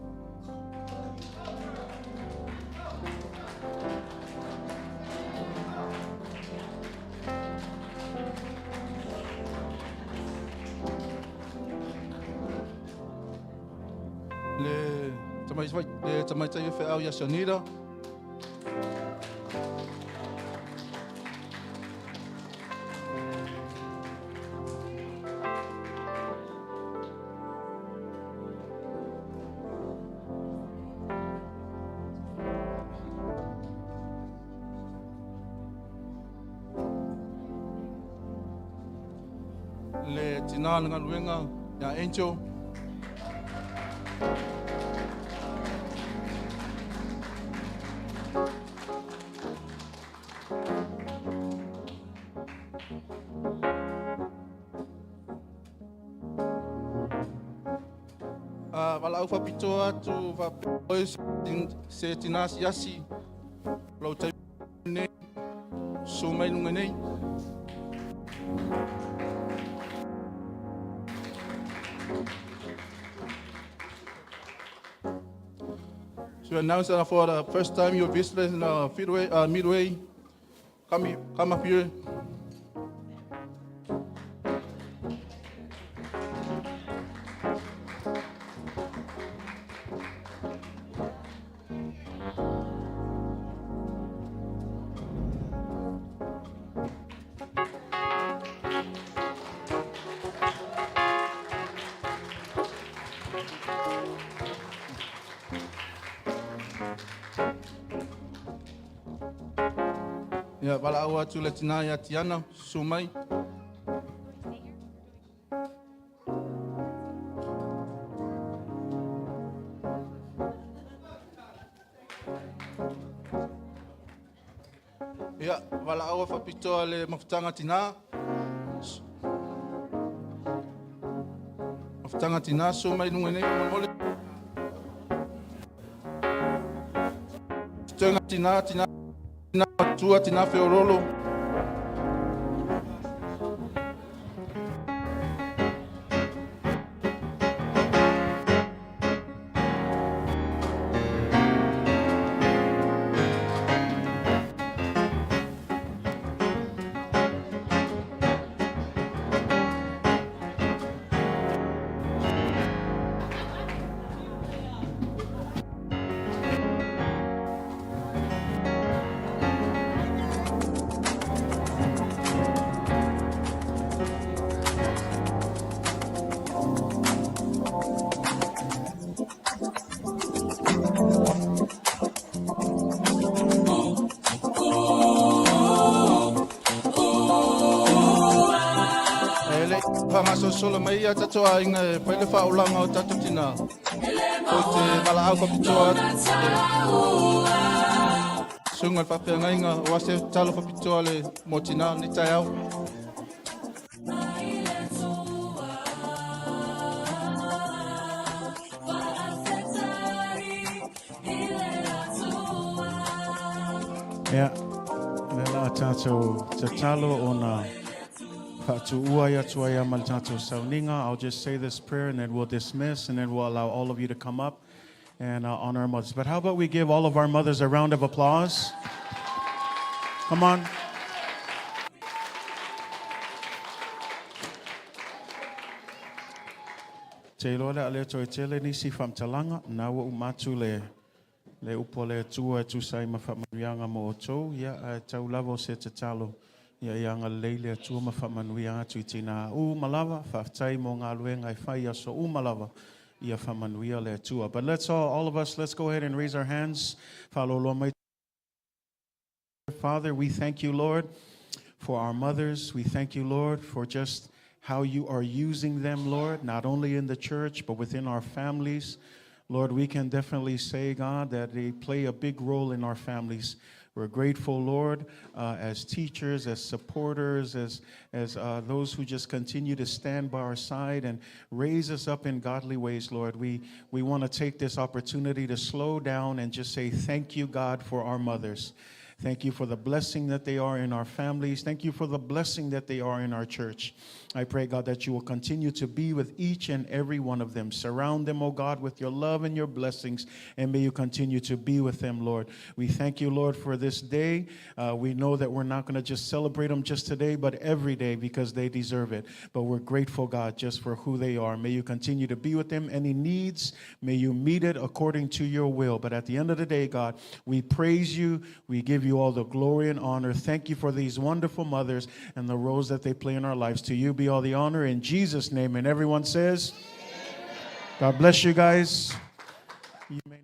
Le tamai le tamaitai feau ia Shanida. Le tina le galuega ia Angel. Valaau faapitoa atu faapea se tina asiasi lau taimi nei susu mai luga nei. So announce that for the first time you're visiting Midway, come up here. Ia, valaau atu le tina ia Tiana, susu mai. Ia, valaau faapitoa le mafutaga tina. Mafutaga tina, susu mai luga nei faamolemole. Toega tina, tina, tina matua, tina feololo. E le faagasosolo mai ia tatou aiga e fai le faaulaga o tatou tina. O te valaau faapitoa atu susuga le faafeagaiga o ase talo faapitoa le mo tina ni taeao. Ia, le la tātou tatalo o na whaatuua ia tua ia ma le tātou sauniga. I'll just say this prayer and then we'll dismiss and then we'll allow all of you to come up and honor our mothers. But how about we give all of our mothers a round of applause? Come on. Te iloa le a le toe tele nisi faamatalaga na ua uma atu le upu a le Atua e tusa ai ma faamanuiaga mo outou ia ae tau lava o se tatalo ia ia agalelei le Atua ma faamanuia atu i tina uma lava faafetai mo galuega e fai aso uma lava ia faamanuia le Atua. But let's all of us, let's go ahead and raise our hands. Faaloloa mai. Father, we thank you, Lord, for our mothers. We thank you, Lord, for just how you are using them, Lord, not only in the church, but within our families. Lord, we can definitely say, God, that they play a big role in our families. We're grateful, Lord, as teachers, as supporters, as those who just continue to stand by our side and raise us up in godly ways, Lord. We want to take this opportunity to slow down and just say thank you, God, for our mothers. Thank you for the blessing that they are in our families. Thank you for the blessing that they are in our church. I pray, God, that you will continue to be with each and every one of them. Surround them, oh God, with your love and your blessings, and may you continue to be with them, Lord. We thank you, Lord, for this day. We know that we're not going to just celebrate them just today, but every day because they deserve it. But we're grateful, God, just for who they are. May you continue to be with them. Any needs, may you meet it according to your will. But at the end of the day, God, we praise you. We give you all the glory and honor. Thank you for these wonderful mothers and the roles that they play in our lives. To you be all the honor in Jesus' name. And everyone says, God bless you guys. You may